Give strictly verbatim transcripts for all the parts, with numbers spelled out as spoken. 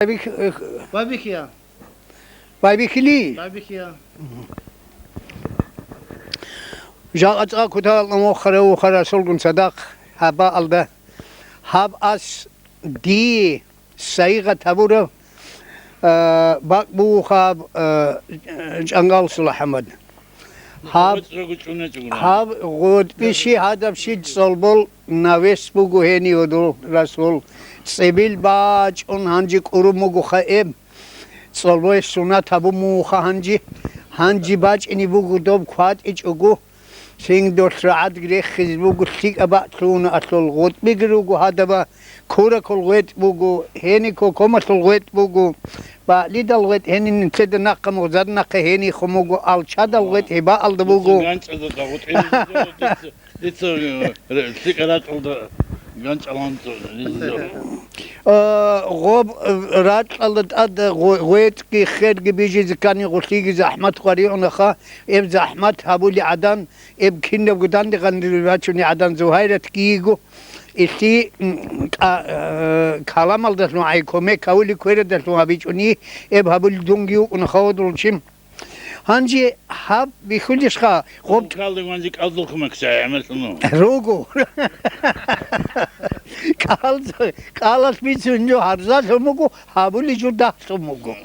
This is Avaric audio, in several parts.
Байбих-, э, Байбихьия. Байбихьили? Байбихьия. Жакъа цӀакъ кутал амохара ухара солгун цадахъ гьабаалда. Гьаб ас дие сайигъат гьабураб, э, бакӀ бугоха гьаб, э, ЧӀангал Сулагьмад. Гьаб, гъотӀ-, гъотӀ-, гьаб гъотӀбищи гьадабщи цӀолбол навес буго гьенив гьудул, Расул. ЦӀибил бачӀун гьанже кӀурун бугоха эб. ЦӀолбоялъ сунат гьабун бугоха гьанже. Гьанже бачӀине буго доб кватӀичӀого. Цин долъ рагӀад рехизе буго, лъикӀаб бакӀ лъугьуна алъул гъотӀбиги руго гьадаба. Куракул гъветӀ буго, гьенико комалъул гъветӀ буго, бакълидал гъветӀ гьенин нилъеда нахъа мугъзар нахъе гьенихъун буго, алчадал гъветӀ гьебаалда буго. Дица ганчӀазда гъутӀине дица, дица, э, лъикӀа рачӀалда ганчӀалан ризизаро. Э, гъоб, э, ракьалда тӀад гъо-, гъветӀги херги бижизе ккани гъулъиги захӀмат гъваригӀунаха, эб захӀмат гьабули гӀадан, эб кинабго данде гъанрил бачуни гӀадан Зугьайратги йиго. Илъи, м, кӀа-, э, каламалдалъун гӀай кумек гьавули кверадалъун гьабичӀуни, эб гьабули дунги вукӀун хавадулчи. Гьанже гьаб бихьулищха, гъоб- Калдин гьанже кӀалдул кумек чай гӀемерлъуну. Руго. КӀалз-, кӀалалъ бицун жо гьарзалъун буго, гьабули жо дагьлъун буго.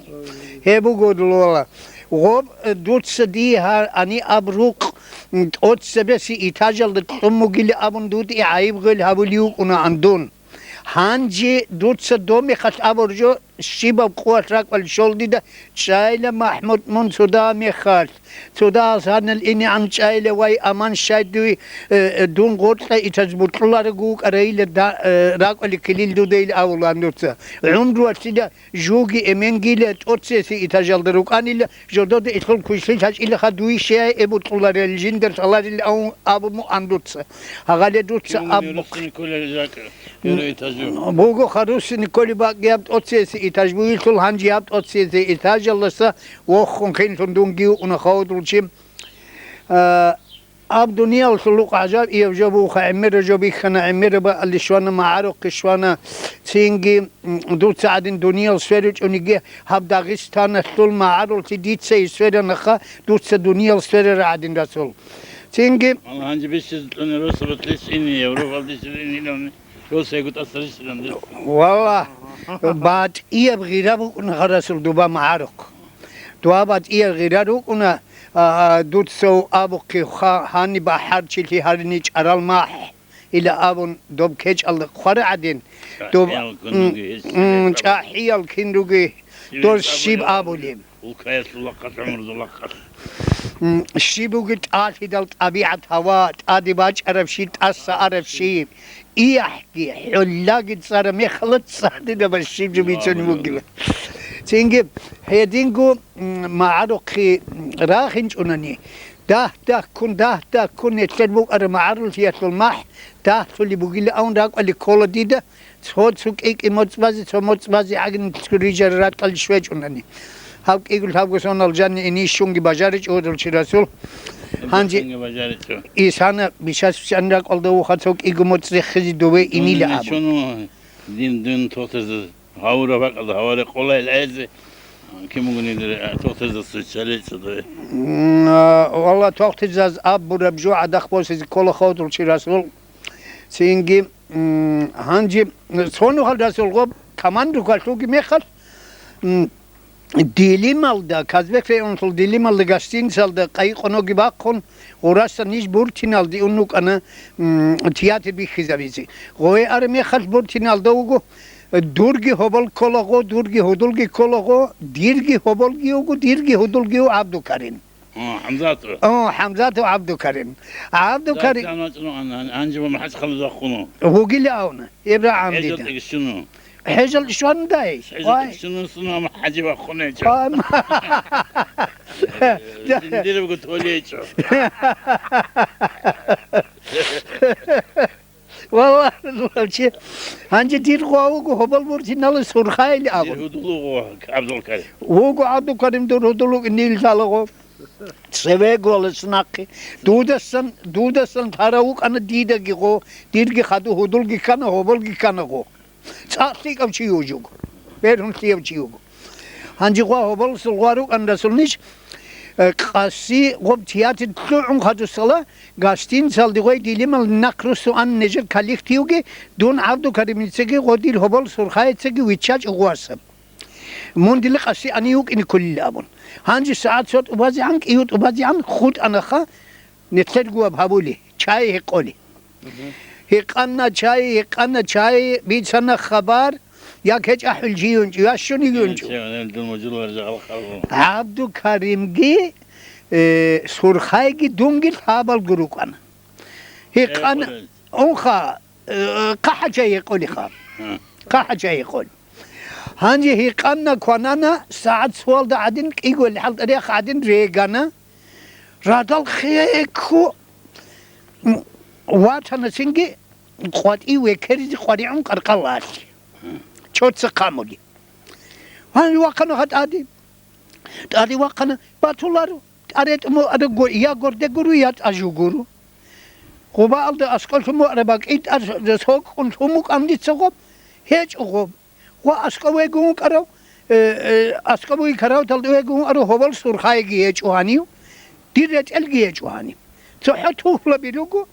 Гьеб буго, дулвала. Гъоб, э, дуца дие гьа-, ани аб рукъ, м, тӀоцебеси этажалда кьун бугили абун дудги гӀайиб гъел гьабулев вукӀунаан дун. Гьанже дуца доб мехалъ абур жо, щибаб къуват ракӀвал щол дида, чӀайла, МахӀмуд, мун цо дагьаб мехалъ, цо дагьал санал инегӀан чӀайла, вай, аман щай дуй, э, э, дун гъоркьа этаж бутӀуларого вукӀарайила да-, э, ракӀвали килил дудайил авулан дуца. ГӀумруялъила жуги эменгила тӀоцеси этажалда рукӀанила, жодода илъул кушлъи лъачӀилаха дуй щай эбутӀуларел жинда лъаларил авун абуму андуца. Гьагъале дуца абухъ. Первый этажу. Буго харусини кколи бакӀ яб тӀоцеси этаж бугилъул, гьанже яб тӀоцеси этажалдаса вохун хинлъун дунги вукӀуна хавудулчи. А, Аб дуниялалъул гӀажаиб ияб жо буха, гӀемера жо бихьана, гӀемера баалли щвана, магӀарухъе щвана. Цинги, м, дуца гӀадин дуниял сверучӀониги, гьаб Дагъистаналъул магӀаруллъи дица сверанаха, дуца дуниял сверара гӀадин, Расул. Цинги. Гьанже бищизе кьуни росабалъе щини, Европалде щилин илавни. Валлагь, батӀияб гъира букӀуна, Расул, дуба магӀарухъ. Дуба батӀияб гъира рукӀуна, а, а, дуцав абухъе ха-, гьаниб ахӀарчилъи гьарини чӀарал махӀ, ила абун доб кечӀалда хъвара гӀадин, доб, м, м, чӀахӀиял кин руги, дос щиб абулеб? Улкаялъулахъалъ, гӀумрузулахъалъ. М, щиб бугеб тӀалъидал тӀабигӀат гьава, тӀаде бачӀараб щиб, тӀаса араб щиб, ияхӀги, хӀоллаги цӀара мехалда цадида бащиб жо бицунеб бугила. Цинги гьединго, м, магӀарухъе рагъинчӀунани, дагь-дагьккун, дагь-дагьккун нилъер букӀараб магӀаруллъиялъул махӀ дагьлъулеб бугила авун ракӀвали ккола дида, Цо-цо кӀи-кӀи моцӀ базе, цо моцӀ базе гӀагин рижарал ракьалде щвечӀунани. Гьаб кӀиго лъабго сонал жанни ине щунги бажаричӀо гьудул чи Расул. Гьанже бажаричӀо. Исана бишас-бишан ракӀалда вуха цо кӀиго моцӀ рехизе дове инила абун. Дин, дин тохтазе гьавура бакӀалда гьаваре къолайил гӀезе. Ким бугони дир тохтазе цо чалечӀо дове. М, а, валла тохтизаз аб бураб жо гӀадахъ босизе ккола гьудул чи Расул. Цинги, м, гьанже цо нухал Расул гъоб командухъалъуги мехалъ, м, Дилималда, Казбек районалъул Дилималда гостиницалда къайи-къоноги бахъун, гъурасда ниж Буртиналде ун вукӀана, м, театр бихьизабизе. Гъое араб мехалъ Буртиналда вуго, дурги гьобол кколаго, дурги гьудулги кколаго, дирги гьоболги вуго, дирги гьудулги ву ГӀабдукарим. О, ХӀамзатов. О, ХӀамзатов ГӀабдукарим. ГӀабдукарим. Ан-, ан-, анжи ва МахӀачхъала захъуну. Вугили авна, Ибрагьим дида. ХӀежал ишуну. ХӀежал ишвандай? ХӀежал ишуну суну ама хӀажи вахъунечо. Ам. Э, зиндирабго толечо. Валлагь, чи. Гьанже дир гъо вуго гьобол Буртинала Сурхайли абун. Дир гьудулуго ГӀабдулкарим. Вуго ГӀабдулкарим дур гьудулуг нил лъалаго. Цевего лес нахъе. Дудасан, дудасан тара вукӀана дидаги гъо, дирги хаду гьудулги ккана, гьоболги ккана гъо. ЦӀакъ лъикӀав чи вугев. Бергьунлъияв чи вуго. Гьанже гъва гьоболсул гъва рукӀан расулнищ, э, къаси гъоб театр лъугӀун хадусала, гостиницалде гъвай дилимал нахъ руссу ан нежер коллективги, дун ГӀабдукаримицаги гъо дил гьобол Сурхайицаги виччачӀо гъваса. Мун дила къаси ани вукӀине кколила абун. Гьанже сагӀат цо тӀубазегӀан, кӀиго тӀубазегӀан хутӀанаха, нилъер гуаб гьабули, чай гьекъоли. Гьикъана чай, гьикъана чай, бицана хабар, я кечӀахӀулчи юнчӀо, я щуниги юнчӀо. ГӀабдукаримги, э, Сурхайги дунги лъабалго рукӀана. Гьикъана, унха, э, хъахӀа чай гьекъолиха. ХъахӀа чай гьекъоли. Гьанже гьикъана кванана, сагӀат цоялда гӀадин, кӀиго хӀалтӀарахъ гӀадин регана. Радал хеку, м, ватана цинги къватӀив векеризе къваригӀун къаркъалалъе. Чорца хъамули. Гьанже вахъана гьатӀади. ТӀаде вахъана батуларо. ТӀаретӀ муъараб го-, я горде гуро, я тӀажу гуро. Гъубаалда аскӀолъун муъараб бакӀи тӀад сокӀун лъумукӀан дица гъоб, гьечӀо гъоб. Ва аскӀов вегун вукӀарав, э, э, аскӀовги каравталда вегун вукӀарав гьобол Сурхайги гьечӀо гьанив, дир ретӀелги гьечӀо гьанив. ЦохӀо тухлаби руго,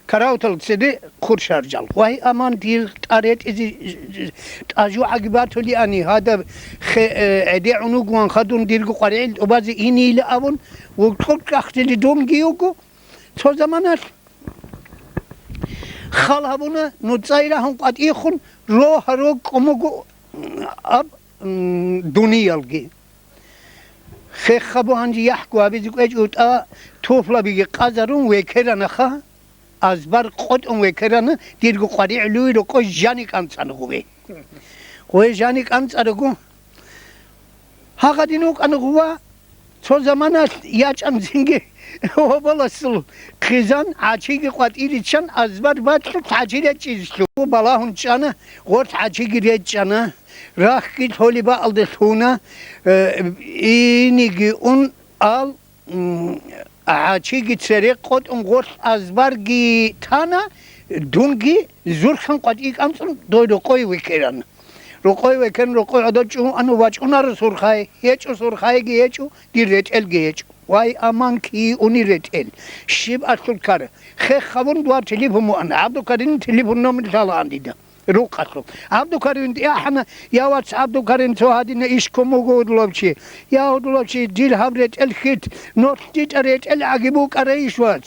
каравтал цере хъуршаржал. Вай, аман, дир тӀаретӀизе тӀажу гӀаги батулиани, гьадаб хе-, э, гӀедегӀун вугван хадун дирго къваригӀел тӀубазе инейила абун, вукьукьахъили дунги вуго. Цо заманалъ хал гьабуна, нуцӀай рагьун къватӀихъун, рогьа-рокӀкӀун буго аб, м, дуниялги. Хехабу гьанже яхӀго гьабизе кӀвечӀо тӀа, туфлабиги къазарун векеранаха, азбар къотӀун векерана, дирго къваригӀлуи рокъой жани кӀанцӀана гъуве. Гъуве жани кӀанцӀарого, гьагъадин вукӀана гъува, цо заманалъ ячӀан цинги гьоболасул хъизан, гӀачиги къватӀи риччан, азбар бакьулъ гӀачи речӀчӀизлъу. Балагьун чӀана, гъорлъ гӀачиги речӀчӀана, рахьги лъолеб бакӀалде лъуна, э, иниги ун ал, м, гӀачиги цере къотӀун гъорлъ азбарги тана, дунги зурхъан къватӀи кӀанцӀун дой рокъой векерана. Рокъой векерун, рокъой гӀодов чӀун ана, вачӀунаро Сурхай, гьечӀо Сурхайги гьечӀо, дир ретӀелги гьечӀо. Вай, аман, киуни ретӀел. Щиб алъул ккара? Хех гьабун, дуар телефон муан, ГӀабдукарим телефон номер лъалаан дида. Рукъалъул. ГӀабдукарим ахӀана, я вац ГӀабдукарим, цо гьадина иш ккун буго гьудулав чи. Я гьудулав чи, дир гьаб ретӀел хьит, нолъ дитӀа ретӀел гӀаги букӀарай иш, вац.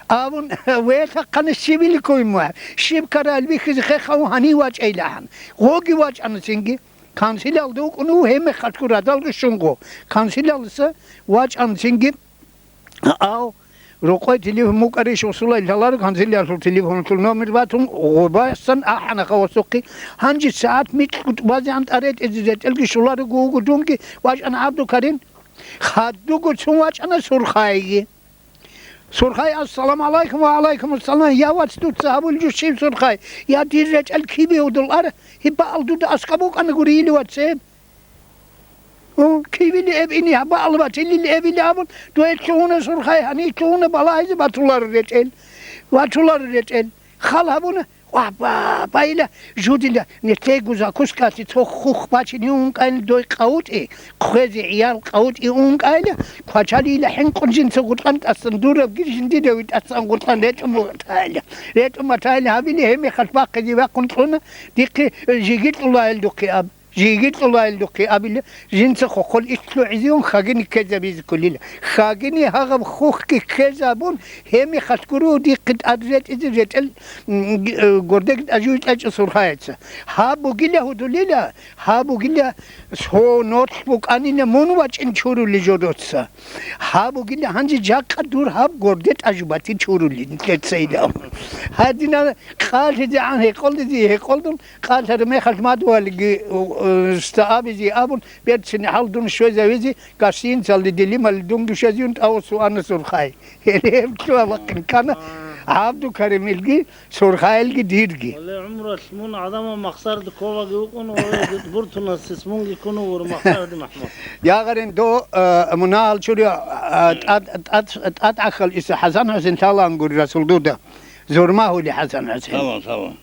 Абун, велъахъана щибили ккуй мугӀ, щиб ккарал бихьизе хехав гьанив вачӀайилахӀан. Гъоги вачӀана цинги. Канлъилалда вукӀун вуго гьеб мехалъго радалго щун гъо. Канлъилалдаса вачӀана цинги. Ав, рокъой телефон мукӀарищ усулай лъаларо, канлъилалъул телефонлъул номер батун, гъубасан ахӀана хавасухъе. Гьанже сагӀат микьго тӀубазегӀан тӀаретӀизе ретӀелги щоларого вуго дунги, вачӀана ГӀабдукарим. Хадуго цун вачӀана Сурхайги. Сурхай, ассаламу гӀалайкум. Ва гӀалайкум ассалам. Я вац, дуца гьабулеб жо щиб, Сурхай? Я дир ретӀел кибе гьудул ара, гьеб бакӀал дуда аскӀоб букӀана гури, или вац гьеб. О, кибили эб ини гьаб бакӀал батилили эбили абун, дуе лъугьуна, Сурхай, гьанив лъугьуна, балагьизе батуларо ретӀел. Батуларо ретӀел. Хал гьабуна, Ва, ба, байла, жудила, нилъего закускалъе цо хух бачине ункъайилан дой къавутӀи, хъвезе гӀиял къавутӀи ункъайила, квачалила хӀинкъун жинца гъутӀан тӀасан дурабги жиндидави тӀасан гъутӀан ретӀун батайила. РетӀун батайила гьабили, гьеб мехалъ бахъизе вахъун кьуна, дихъе жиги кьулайил духъе аб. Жиги кьулайил духъе абила, жинца хохол иш лъугӀизеян хагини ккезабизе кколила. Хагини гьагъаб хухги ккезабун, гьеб мехалъ гуро дихъе тӀад ретӀизе ретӀел, м, г-, э, гордеги тӀажуй тӀечӀо Сурхайица. Гьаб бугила гьудулила, гьаб бугила цо нолъ букӀанина мун вачӀин чурули жо дуца. Гьаб бугила гьанже жакъа дур гьаб горде тӀажубати чурули нилъецайда. Гьадинал къалъизегӀан гьекъолдизе гьекъолдун, къалъараб мехалъ мадугьалиги, э, ста абизе абун, берцин хӀал дун щвезавизе, гостиницалде дилимали дунги щвезаюн тӀавусу ана Сурхай. Гьеле гьеб чула бахъин ккана, ГӀабдукарим илги, Сурхай илги дирги. Вале, гӀумралъ мун гӀадамал махсарда кколаги вукӀун, вале, буртунас мунги ккун вугур махсарда, МахӀмуд. Ягъарин до, э, мунагьал чури, э, тӀад-, тӀад-, тӀад гӀахьал иса ХӀасан ХӀусен лъалаан гури расул дуда. Зурмагьули ХӀасан ХӀусен. Лъалаан, лъалаан.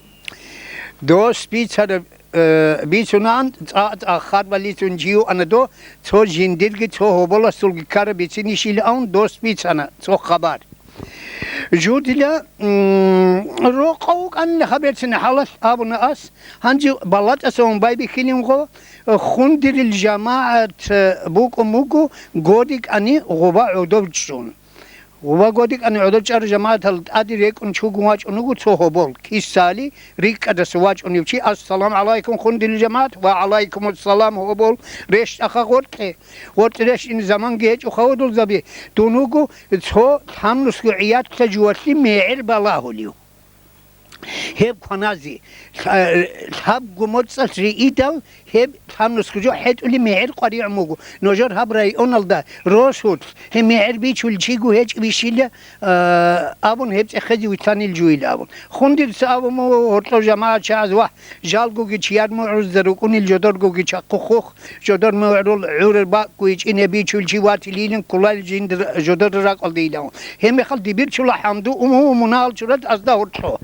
Дос бицараб Э, бицунаан, цӀа-, цӀа харбалицун чи вуана до, цо жиндирги цо гьоболасулги ккара бицинищилан дос бицана цо хабар. Жудила, м, рокъов вукӀанила гьаб берцин хӀалалъ абуна ас, гьанже балатӀаса ун байбихьилин гъо, хундирил жамагӀат, э, букӀун буго, годикӀани гъуба гӀодов чӀун. Ва годикӀани гӀодов чӀарав жамагӀатал тӀаде рекӀун чугун вачӀун вуго цо гьобол, кисали рикӀкӀадаса вачӀунев чи, «Ассаламу гӀалайкум, хундил жамагӀат», ва «ГӀалайкумуссалам, гьобол, рещтӀаха гъоркье». Гъоркье рещтӀине заманги гьечӀо, хавудулзаби, дун вуго цо лъабнусго гӀиятла жувалъи мегӀер балагьулев. Гьеб кваназе, лъа-, лъабго моцӀалъ риидал, гьеб лъабнусго жо хӀетӀулеб мегӀер къваригӀун буго. Нужер гьаб районалда росулъ гьеб мегӀер бичулев чиго гьечӀебищила, а, абун, гьеб цӀехезе витанил жуйила абун. Хундирца абун буго гьоркьор жамагӀат чагӀаз: «Вагь, жалгоги чияр мугӀрузда рукӀунил жодоргоги чахъухъ, жодор мугӀрул гӀурер бакӀго ичӀине бичулев чи ватилилин кколайил жиндир жодор ракӀалдейилан». Гьеб мехалъ дибир чула хӀамду умуму мунагьал чурат азда гьоркьо.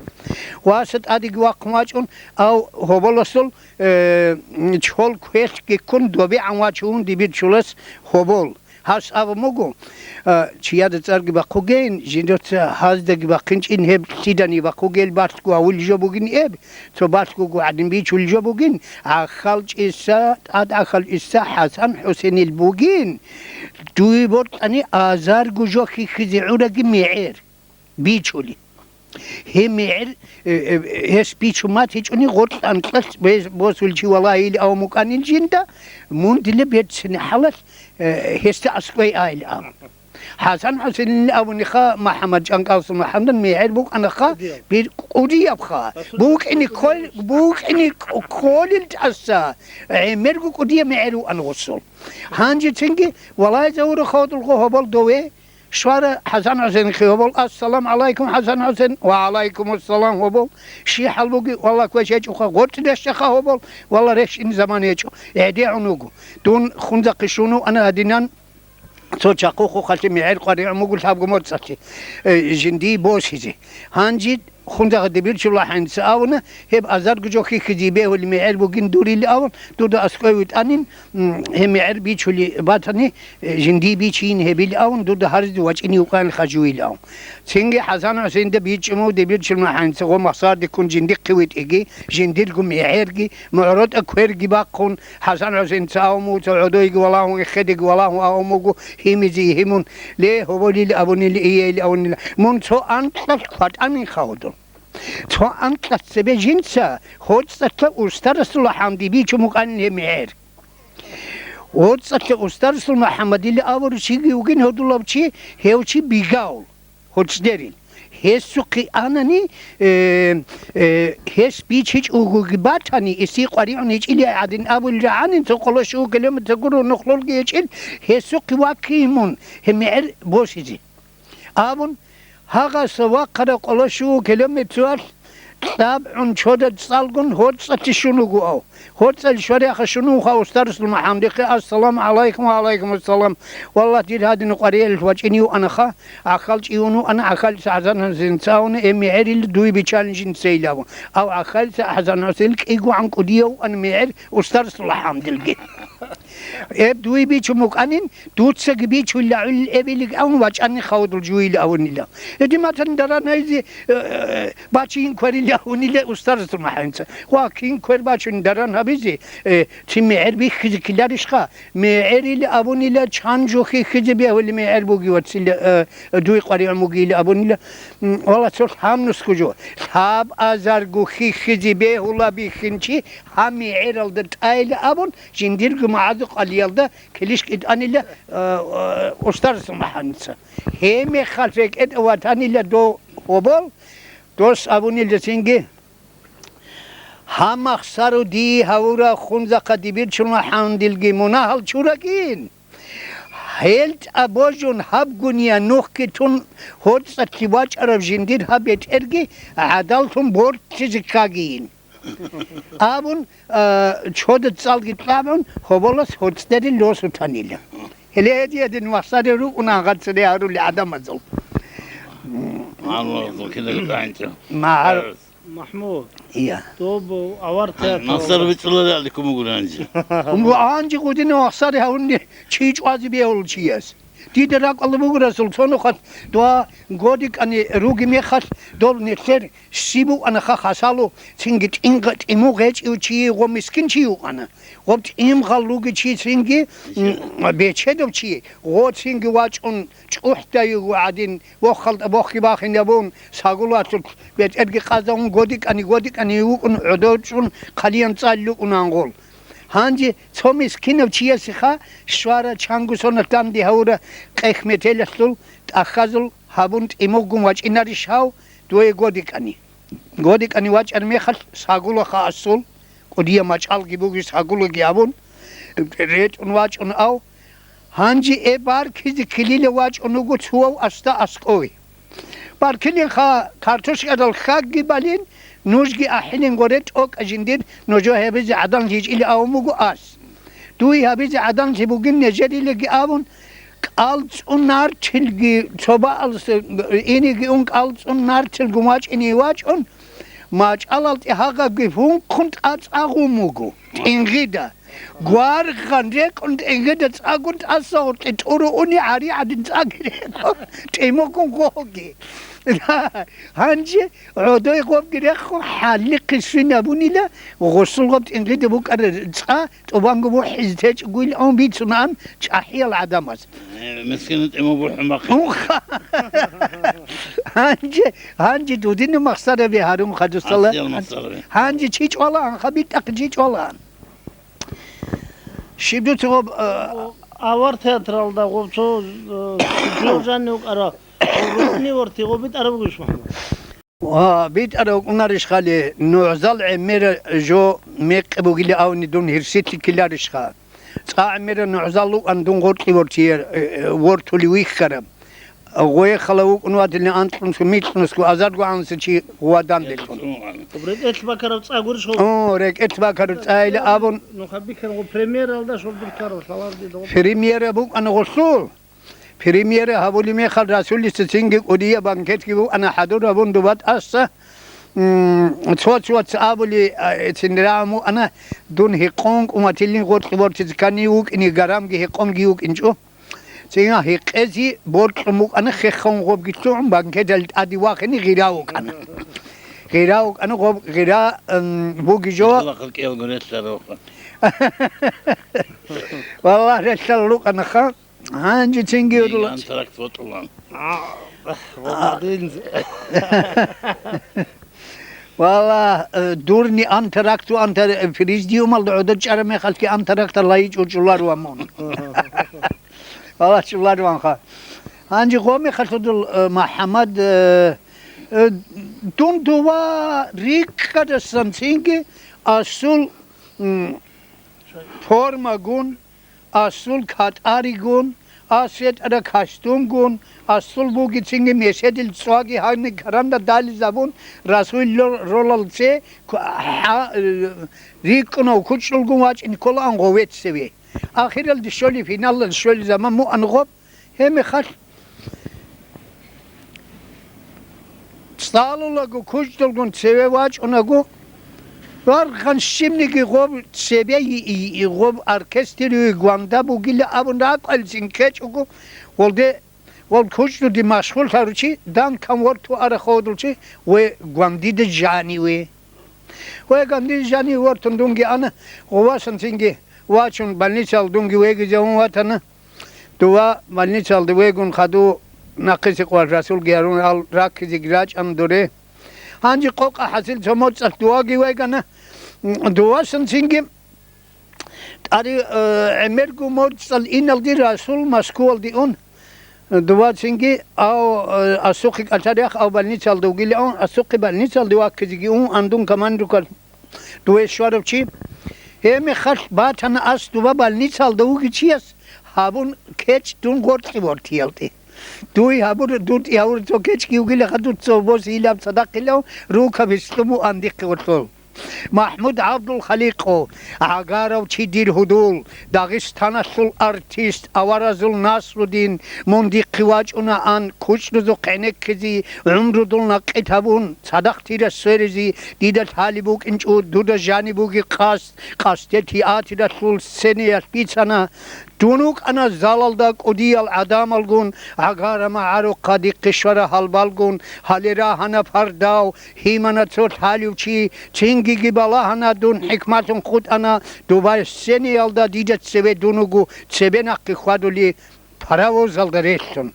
Васа тӀадеги вахъун вачӀун, ав гьоболасул, э, чол квелъги ккун добигӀан вачун дибир чулас гьобол. Гьас абун буго, э, чияда цӀарги бахъугейин, жинца гьаздаги бахъинчӀин, гьеб лъидани бахъугел балъго гьавулел жо бугин эб, цо балъгого гӀадин бичулел жо бугин, гӀахьалчӀиса, тӀадгӀахьалчӀиса ХӀасан-ХӀусенил бугин, дуе бокьани азарго жо хьихьизе гӀураги мегӀер бичулел. Гьеб мегӀер, э, э, гьес бичун батичӀони, гъоркь анкьалъ бе-, босулев чи валагьейилан абун букӀанил жинда, мун дила берцин хӀалалъ, э, гьесда аскӀове айилан абун. ХӀасан-ХӀусейнил абуниха, МухӀаммад, ЧӀанкӀалса МухӀаммадан мегӀер букӀанаха, кӀудияб. Бир кӀудиябха. Расул, букӀине ккол-, букӀине кколел тӀаса гӀемерго кӀудияб мегӀер вукӀана гъосул. Гьанже цинги валагьизавура хавдулго гьобол дове, щвара ХӀасан-ХӀусейнихъе гьобол: «Ассаламу гӀалайкум, ХӀасан-ХӀусейн». «Ва гӀалайкумуссалам, гьобол. Щи хӀал буги?» «Валла, квеш гьечӀоха, гъоркь рещтӀаха, гьобол. Валла, рещтӀине заман гьечӀо. ГӀедегӀун вуго. Дун хунзахъе щун вуана гьадинан, цо чахъухъ хъалъе мегӀер къваригӀун буго лъабго моцӀалъе, э, жиндие босизе. Гьанже хунзахъе дибир чула хӀинца абуна, гьеб азарго жо хьихьизе бегьулеб мегӀер бугин дурилан абун, дуда аскӀове витӀанин, м, гьеб мегӀер бичулеб батани, э, жиндие бичейин гьебилан абун, дуда гьаризе вачӀине вукӀанилха жуйилан абун. Цинги ХӀасан-ХӀусейнда бичӀчӀун буго дибир чула хӀинца гъо махсарде ккун жиндихъе витӀиги, жиндирго мегӀерги, мугӀротӀа кверги бахъун, ХӀасан-ХӀусейнца абун буго, цо гӀодойги валагьун, эхедеги валагьун абун буго, гьимизе гьимун: «Ле, гьоболил абунила, иейил абунила. Мун цо анкьалъ кватӀанин хавдул. Цо анкьалъ цебе жинца гьоцӀалъа устарасула хӀамди бичун букӀанин гьеб мегӀер. ГьоцӀалъа устарасул МухӀаммадил абурав чиги вугин гьодулав чи, гьев чи бигав, гьоцӀдерил. Гьесухъе анани, э, э, гьес бичичӀого батани, эсие къваригӀун гьечӀилин гӀадин абулел рагӀанин, цо къоло щуго километр гуро нухлулги гьечӀел, гьесухъе ваккейин мун гьеб мегӀер босизе», — абун, гьагъаса вахъараб къоло щуго километралъ кьабгӀун чодад цӀалгун гьоцӀалъе щун вуго ав. ГьоцӀалъ щвараб мехалъ щун вуго устарасул МухӀаммадихъе: «Ассаламу гӀалайкум». «Ва гӀалайкумуссалам». «Валлагь, дир гьадинаб къваригӀелалъ вачӀине вуанаха, гӀахьалчӀи вун вуана, гӀахьалчӀица ХӀасан-ХӀусейнца абуна, гьеб мегӀерила дуе биччалин жинцайилан абун. Ав гӀахьалчӀица ХӀасан-ХӀусейнил кӀиго гӀан кӀудияв вукӀана мегӀер устарасул МухӀаммадилги. Гьеб дуе бичун букӀанин, дуцаги бичулел гӀолил эбилин абун вачӀанин хавдул жуйилан абунила. Гьедин батани даран гьайзе, э, бачейин кверилан абунила устарасул МухӀаммадица. Ва кин квер бачун даран гьабизе, э, цин мегӀер бихьизе ккеларищха? МегӀерилан абунила, чан жо хьихьизе бегьулеб мегӀер бугев вацила, э, дуе къваригӀун бугила абунила. М, валла, цо лъабнусго жо, лъабазарго хьихьизе бегьула бихьинчи гьаб мегӀералда тӀайилан абун, жиндирго магӀазухъалиялда килищ кӀитӀанила, э, э, устарасул МухӀаммадица. Гьеб мехалъ рекӀелъ ватанила дов гьобол, дос абунила цинги: «Гьаб махсаро дие гьавураб хунзахъа дибир чула хӀандилги мунагьал чурагин. Гьел тӀабожун гьабгуния нухги тун гьоцӀалъе вачӀараб жиндир гьаб бетӀерги гӀадаллъун бортлъизе ккагийин», — абун, а, чодад цӀалги кьабун, гьоболас гьоцӀдерил росу танила. Гьеле гьедин махсаре рукӀуна гъацӀире гьарули гӀадамазул. Аллагьасул кинаб тӀагӀинчӀо. Магьар-, МахӀмуд, ия, доб авар театр Мансар алда. БицӀуларали кумугур гьанже. Гьанже гъудина вахсари гьавунни чи чӀвазе бегьула чияс. Дида ракӀалда буго, Расул, цо нухалъ дова годикӀани руги мехалъ, доб нилъер щиб букӀанаха хасало, цинги тӀинга-, тӀиму гъечӀев чи, гъо мискин чи вукӀана. Гъоб тӀимгъал руги чи цинги, м, бечедав чи, гъо цинги вачӀун чӀухӀдаюго гӀадин, вохалда бохги бахинабун, сагулалъулъ бетӀерги къазавун, годикӀани-годикӀани вукӀун, гӀодор чӀун, хъалиян цӀалил рукӀун ангъол. Гьанже цо мискинав чиясеха щвара чанго соналъ данде гьавура къехметелалъул тӀахьазул гьабун тӀимугун вачӀинарищ гьав дуе годикӀани? ГодикӀани вачӀар мехалъ сагулаха асул, кӀудияб мачӀалги бугес гьагулаги абун, ретӀун вачӀун ав. Гьанже э баркизе килила вачӀун вуго цуяв аста аскӀове. Баркилинха, картошкадал хьагги балин, нужги ахӀилин горе тӀокӀа жиндир нужо гьабизе гӀадан лъичӀила авун буго ас. Дуй гьабизе гӀаданлъи бугин нижерилаги абун, кӀалцӀун нартилги цо баалса иниги ун кӀалцӀун нартилгун вачӀине вачӀун, мачӀалалде гьагъабги фунхъун тӀацӀагъун вуго тӀингъида. Гваргъан рекӀун тӀингъида цӀагун тӀаса гъоркье тӀуру уни гьари гӀадин цӀаги рекӀун тӀимукун гъоги. Гьанже гӀодой гъобги рехун хӀалихъе свинабунила, гъусул гъоб тӀингъида букӀараб цӀа тӀубанго бухӀизе течӀогойилан бицунаан чӀахӀиял гӀадамаз. Э, мискинан тӀиму бухӀун бахъи. Унха. Гьанже, гьанже дудина махсараби гьарун хадусала. Асиял махсараби. Гьанже чи чӀвалаан, хабитӀахъе чи чӀвалаан. Щиб дуца гъоб, э, Авар театралда гъоб цо, э, жо жанив вукӀара, гъоб рукъни ворти гъоб битӀараб бугищ, МахӀмуд? Ва битӀарав вукӀунарищ хали, нугӀзал гӀемера жо мекъи бугили авни дун гьирсилъи ккеларищха? ЦӀа гӀемера нугӀзал вукӀан дун гъоркьи вортияр, э, э, вортули вихьараб. Гъое хала вукӀун ватилин анкьнусго, микьнусго, азарго гӀанса чи гъувадан делъун. РекӀелъ бакараб цӀа гурищ гъо? О, рекӀелъ бакараб цӀайила абун. Нуха бихьараб гъо премьералда шордур ккараб лъаларди догъо. Премьера букӀана гъолъул. Премьера гьабулеб мехалъ Расулица цинги кӀудияб банкетги букӀана хӀадур гьабун дуба тӀаса, м, цо-цоца абули, а, цин рагӀун букӀана, дун гьекъон кӀун ватилин гъоркье вортизе ккани вукӀине, гарамги гьекъонги вукӀинчӀо. Цинги гьекъезе боркьун букӀана, хеххавун гъобги лъугӀун, банкеталде тӀаде вахине гъира вукӀана. Гъира вукӀана гъоб, гъира, м, буги жо. Хехалахъал кӀиялго релълъаралха. Валлагь, релълъарал рукӀанаха. Гьанже цинги гьудулац. Антракт ватӀулан. А, ва гьадинзе. Вала, э, дурни антракту антар-, э, президиумалда гӀодор чӀараб мехалъги антракта лайичӀо чӀуларван мун. Вала, чӀуларванха. Гьанже гъо мехалъудул, э, МахӀаммад, э, э, дун дова риккадасан цинги асул, м, формагун, асул катӀаригун, ас ретӀара костюмгун, асул бугицинги меседил цӀваги гьаниб каранда дализабун, расул ролалце ку-, гьа-, э, рикӀкӀунав кучӀдулгун вачӀин кколаан гъовецеве. Ахиралде щоли, финалалде щоли заман муан гъоб, гьеб мехалъ цӀалулаго кучӀдулгун цеве вачӀунаго, варгъан щибниги гъоб цебе и-, и-, и-, гъоб оркеструе гванда бугила абун ракӀвелцин ккечӀого, гъолде, гъол кучӀдуде машгъуллъаручи, данкан ворту арахъ гъодулчи, ве гвандида жаниве. Ве гвандида жаниве вортун дунги ана, гъувасан цинги вачун, больницал дунги вегизе ун ватана. Дова больницалда вегун хадув нахъисеб къвар расулги гьарун ал раккизеги рачӀана дуре. Гьанже къокъа хӀасил цо моцӀалъ дуваги вегана. Дувасан цинги тӀари, э, гӀемерго моцӀал иналде расул Москвалде ун. Дува цинги ав, э, асухъе кӀалъарехъ ав больницалда вугилаун, асухъе больницалде ваккизеги ун, андун командирукал. Дуе щварав чи, гьеб мехалъ батана ас дуба больницалда вугев чияс гьабун кечӀ дун гъоркье вортиялде. Дуй гьабур, дуртӀи гьавур цо кечӀги вугилаха, дуца бос илаб цадахъилав, рукаб гьислъун буан дихъе гъорлъол. МахӀмуд ГӀабдулхаликъов, гӀагарав чи дир гьудул, Дагъистаналъул артист, аваразул Насрудин, мун дихъе вачӀунаан, кучӀдузухъ гӀенеккизе, гӀумрудул накъи табун, цадахъ тира сверизе, дида лъалеб букӀинчӀо, дуда жаниб бугеб къасд, къасде театралъул сценаялъ бицана. Дун вукӀана залалда кӀудиял гӀадамалгун, гӀагара магӀарухъа дихъе щвара гьалбалгун, гьале рагьана пардав, гьимана цо лъалев чи, цинги-ги балагьана дун хӀикмалъун хутӀана, дубай сценаялда дида цеве дун вуго цебе нахъе хьвадулей паровозалда релълъун.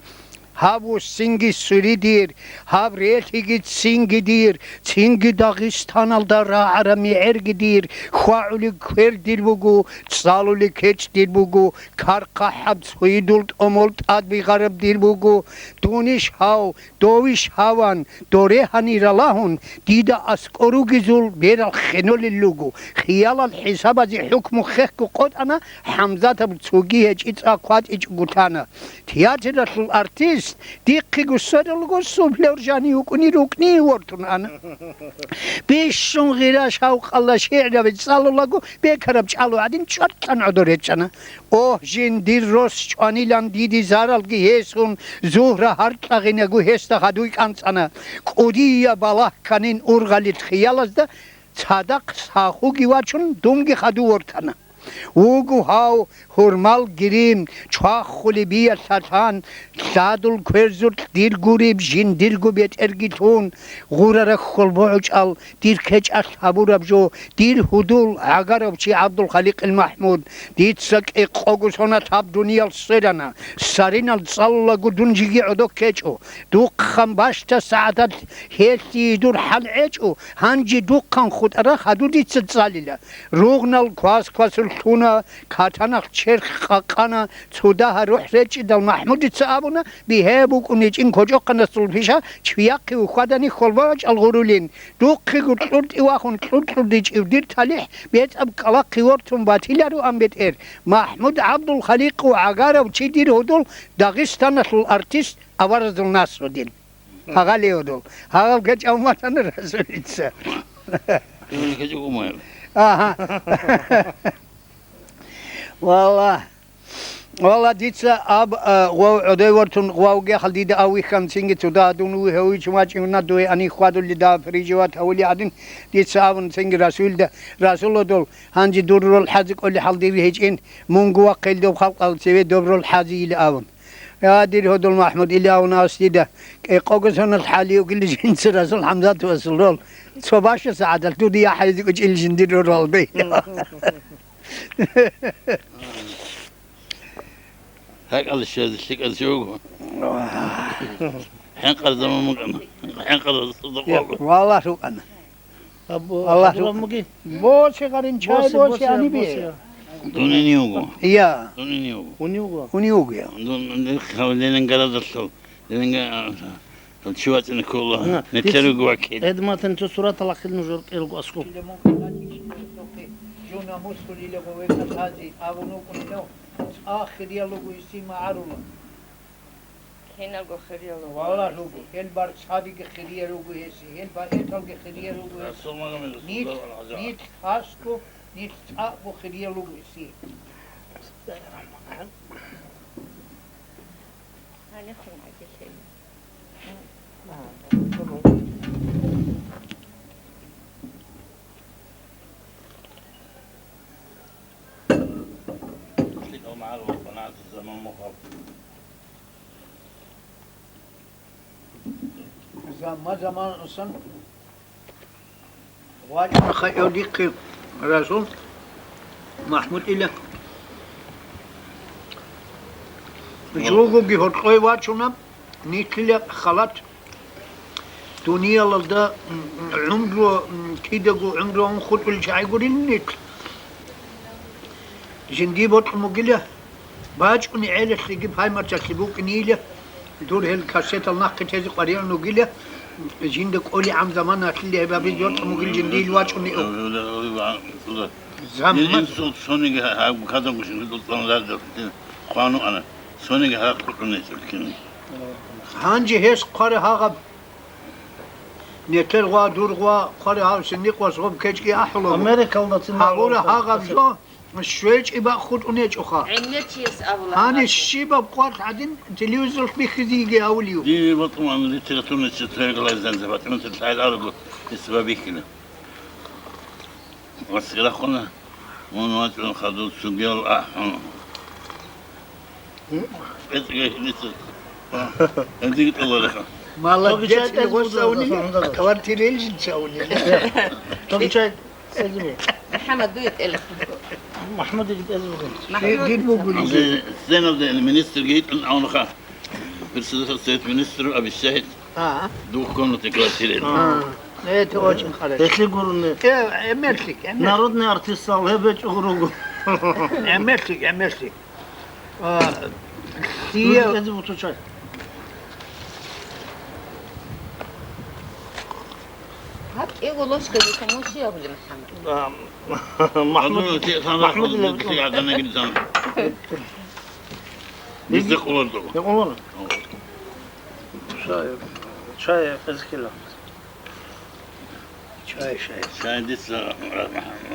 Гьаб вуссинги сури дир, гьаб релъиги цинги дир, цинги Дагъистаналда рагӀараб мегӀерги дир, хьвагӀулеб квер дир буго, цӀалулеб кечӀ дир буго, кархъахӀаб цойидул тӀомол тӀадбигъараб дир буго. Дунищ гьав, довищ гьаван, доре гьани ралагьун, дида аскӀор ругезул берал хинолел руго. Хиялал хӀисабазе хӀукму хехго къотӀана, ХӀамзатаб цоги гьечӀи цӀа кватӀичӀого лъана. Театралъул артист, дихъего свералго, сублер жани вукӀуни рукӀни вортун ана. Бищун гъира шавкъалда шигӀраби цӀалулаго, бекараб чӀалу гӀадин чӀваркьан гӀодор гьечӀана. Огь, жиндир рос чӀванилан диде заралги гьесун, зугьра гьаркьа гъинего гьесда хадуй кӀанцӀана. КӀудияб балагь кканин ургъалил хиялазда цадахъ сахуги вачун, дунги хадув вортана. Вуго гьав, гьурмал гирим, чвахулеб биялъалъан, лъадул кверзулъ дир гуреб, жиндирго бетӀерги лъун, гъурараб хьолбогӀучӀал, дир кечӀалъ гьабураб жо, дир гьудул гӀагарав чи ГӀабдулхаликъил МахӀмуд, дица кӀикъого соналъ гьаб дуниял сверана, саринал цӀалулаго дун жеги гӀодов ккечӀо, духъан бащдаб сагӀаталъ гьелъие дур хӀал гӀечӀо, гьанже духъан хутӀараб хадур дица цӀалила. Ругънал квас-квасур лъуна, катаналъ черх къакъана, цо дагьа рухӀ речӀчӀидал МахӀмудица абуна, бигьа букӀун гьечӀин кочӀохъанасул пиша чвияхъе вухьадани хьолбогӀучӀал гъурулин. Духъего кьуртӀи вахун кьуркьурдичӀев дир талихӀ бецӀаб кӀкӀалахъе вортун батилароан бетӀер, МахӀмуд ГӀабдулхаликъов гӀагарав чи дир гьудул, Дагъистаналъул артист аваразул Насрудин. Гьагъали гьудул. Гьагъаб кечӀав ватана Расулица. КечӀого умаял. Агьа. Валлагь. Валлагь, дица аб, а, гъов гӀодой вортун гъвавги хал дида авихьан цинги цуда дун вугьавичун вачӀуна дуе ани хьвадулли да переживать гьавули гӀадин, дица абун цинги Расулда, Расул гьудул, гьанже дур рол хӀази кӀоли хӀал дир гьечӀин, мунго вахъел доб халкъал цеве доб рол хӀази ил абун. Я, дир гьудул МахӀмуд, илавна ас дида, кӀикъого соналъ хӀали угили жинца Расул ХӀамзатовасул рол. Цо баща сагӀаталъ дуде яхӀ гьезикӀо чӀил жиндир роралде. ГьакӀалде щвезе лъикӀал чи вуго. ХӀинкъарзаман букӀана. ХӀинкъарзаман букӀана. Валлагь, рукӀана. Абу-, Аллагь Абдурахманги? Босе гъарин чай, босе, босе, босе, ани бе. Босе. Дунени вуго. Я. Дунени вуго. Уни вуго. Уни вуго, я. Дун, дун, Ленинградалъул. Ленинга-, а, а, чи вачӀине ккола. Ага. Нилъер вуго вакил. Эдматан цо суратал ахил нужер кӀелго аскӀоб. Жуна мусулила гове катази, абуну кунтав, цӀа хириял лугу иси магӀарула. Киналго хириял руго. Валлагь руго, гьел барцадиги хириял руго гьесие, гьел баэталги хириял руго гьесие. Расул Магомедов нилъ, султан Аза. Нилъ хасго, нилъ цӀакъго хириял руго гьесие. Гьанихъун гӀадилъейин. Замма-заман инсан вачӀун хайодихъе Расул МахӀмудила. Жугьуги гьоркьой вачуна, нилъила халат. Дуниялалда, м, гӀумру, м, кидаго гӀумругун хутӀулел чагӀи гурин нилъ. Жинди бокьун бугила, бачӀуни гӀелалъеги паймарчалъи букӀинила, дур гьел кассетал нахъе тезе къваригӀун вугила, жинда кӀолигӀан заманалъе гьеб абизе бокьун бугила жиндил вачӀуни. Заман. Инсул цониги гьаб кадагушин хутӀул цӀаларда хвану ана, цониги гьарахъ хутӀун гьечӀо ккани. Гьанже гьес хъвара гьагъаб. Нетер гъва, дур гъва, хъвари гьав синни къвас гъоб кечӀги ахӀуларо. Америкалда цин гьагъура гьагъаб жо, щвечӀи бакъ хутӀун гьечӀоха. ГӀемер чияс абула. Гьаниб гьаб. Щибаб къват гьадин телевизоралъ бихьизеги гьавулев? Дие батӀун литературный центр Лазанза батӀун лъай арго, эсба бихьила. Ва сирахъуна. Мун вачӀун хадур цугел ахӀун. БецӀги гьениса. Эндиги тӀолареха. Молодец, Лугъуса уни, квартирел жинца уни. Тогичай эзибу. МухӀаммад дуе тӀелехун. МахӀмудиги тӀезибу. МахӀмуд. Дир бугуни. Анде сценалде министрги йитӀун авнуха. Председатель Совет министров обещает. А. Двухкомнатный квартире. А. Это очень хорошо. Если гуруни. Э, эмерлъик, эмерлъик. Народный артистал гьеб гьечӀо гуруго. Эмерлъик, эмерлъик. А, лъие- Люди эти вот учай. Гьаб кӀиго ложка дихъе мун щи абулеб, МухӀаммад? А, МахӀмуд, Адуна, те, МахӀмуд Адуна, лев- те, Адуна, гидзан. Дица къулар дого. Къулар? О. Чай, чай, эзкила. Чай, чай. Чай дица,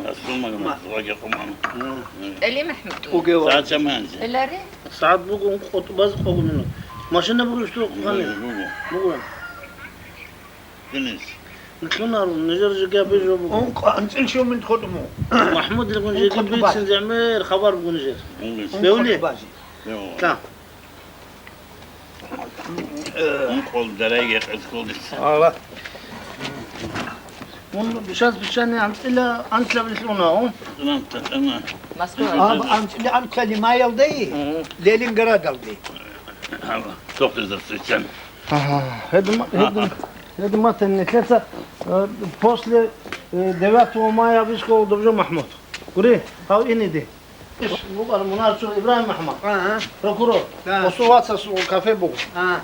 Расул Магомед, ваги хъуман. ТӀали МахӀмуд. Угева. Сагьат чаманчи? Элари? Сагьат буго ункъо тӀубаз къого минут. Машина буго, что? Буго, буго. Буго. Гьенис. Лъунарун, нижер жеги абе жо буго. Ункъо анцӀил шо минут хутӀумо. МахӀмуд лигун жеги бицин замер хабар буго нижер. Гьенис. Бевли? Ункъо тӀубази. Бевли. Та. Э. Ункъо дарайги къезкъол дица. Алла. Мун бишас бишани анцӀила анцӀила бихьуна, о? АнцӀила, анцӀила. Москва. Аб анцӀила анцӀила Лимаялдей, Мгм. Ленинградалдей. Алла. Сохтезар сичан. Ага, гьедма-, гьедма-, гьедматан нилъеца, э, после, э, девятого мая висков добжо МахӀмуд. Гури, гьав иниди. Иш, букӀар Мунарцул Ибрагьим МахӀмуд. Ага. Прокурор. Да. Осу вацасул кафе буго. Ага.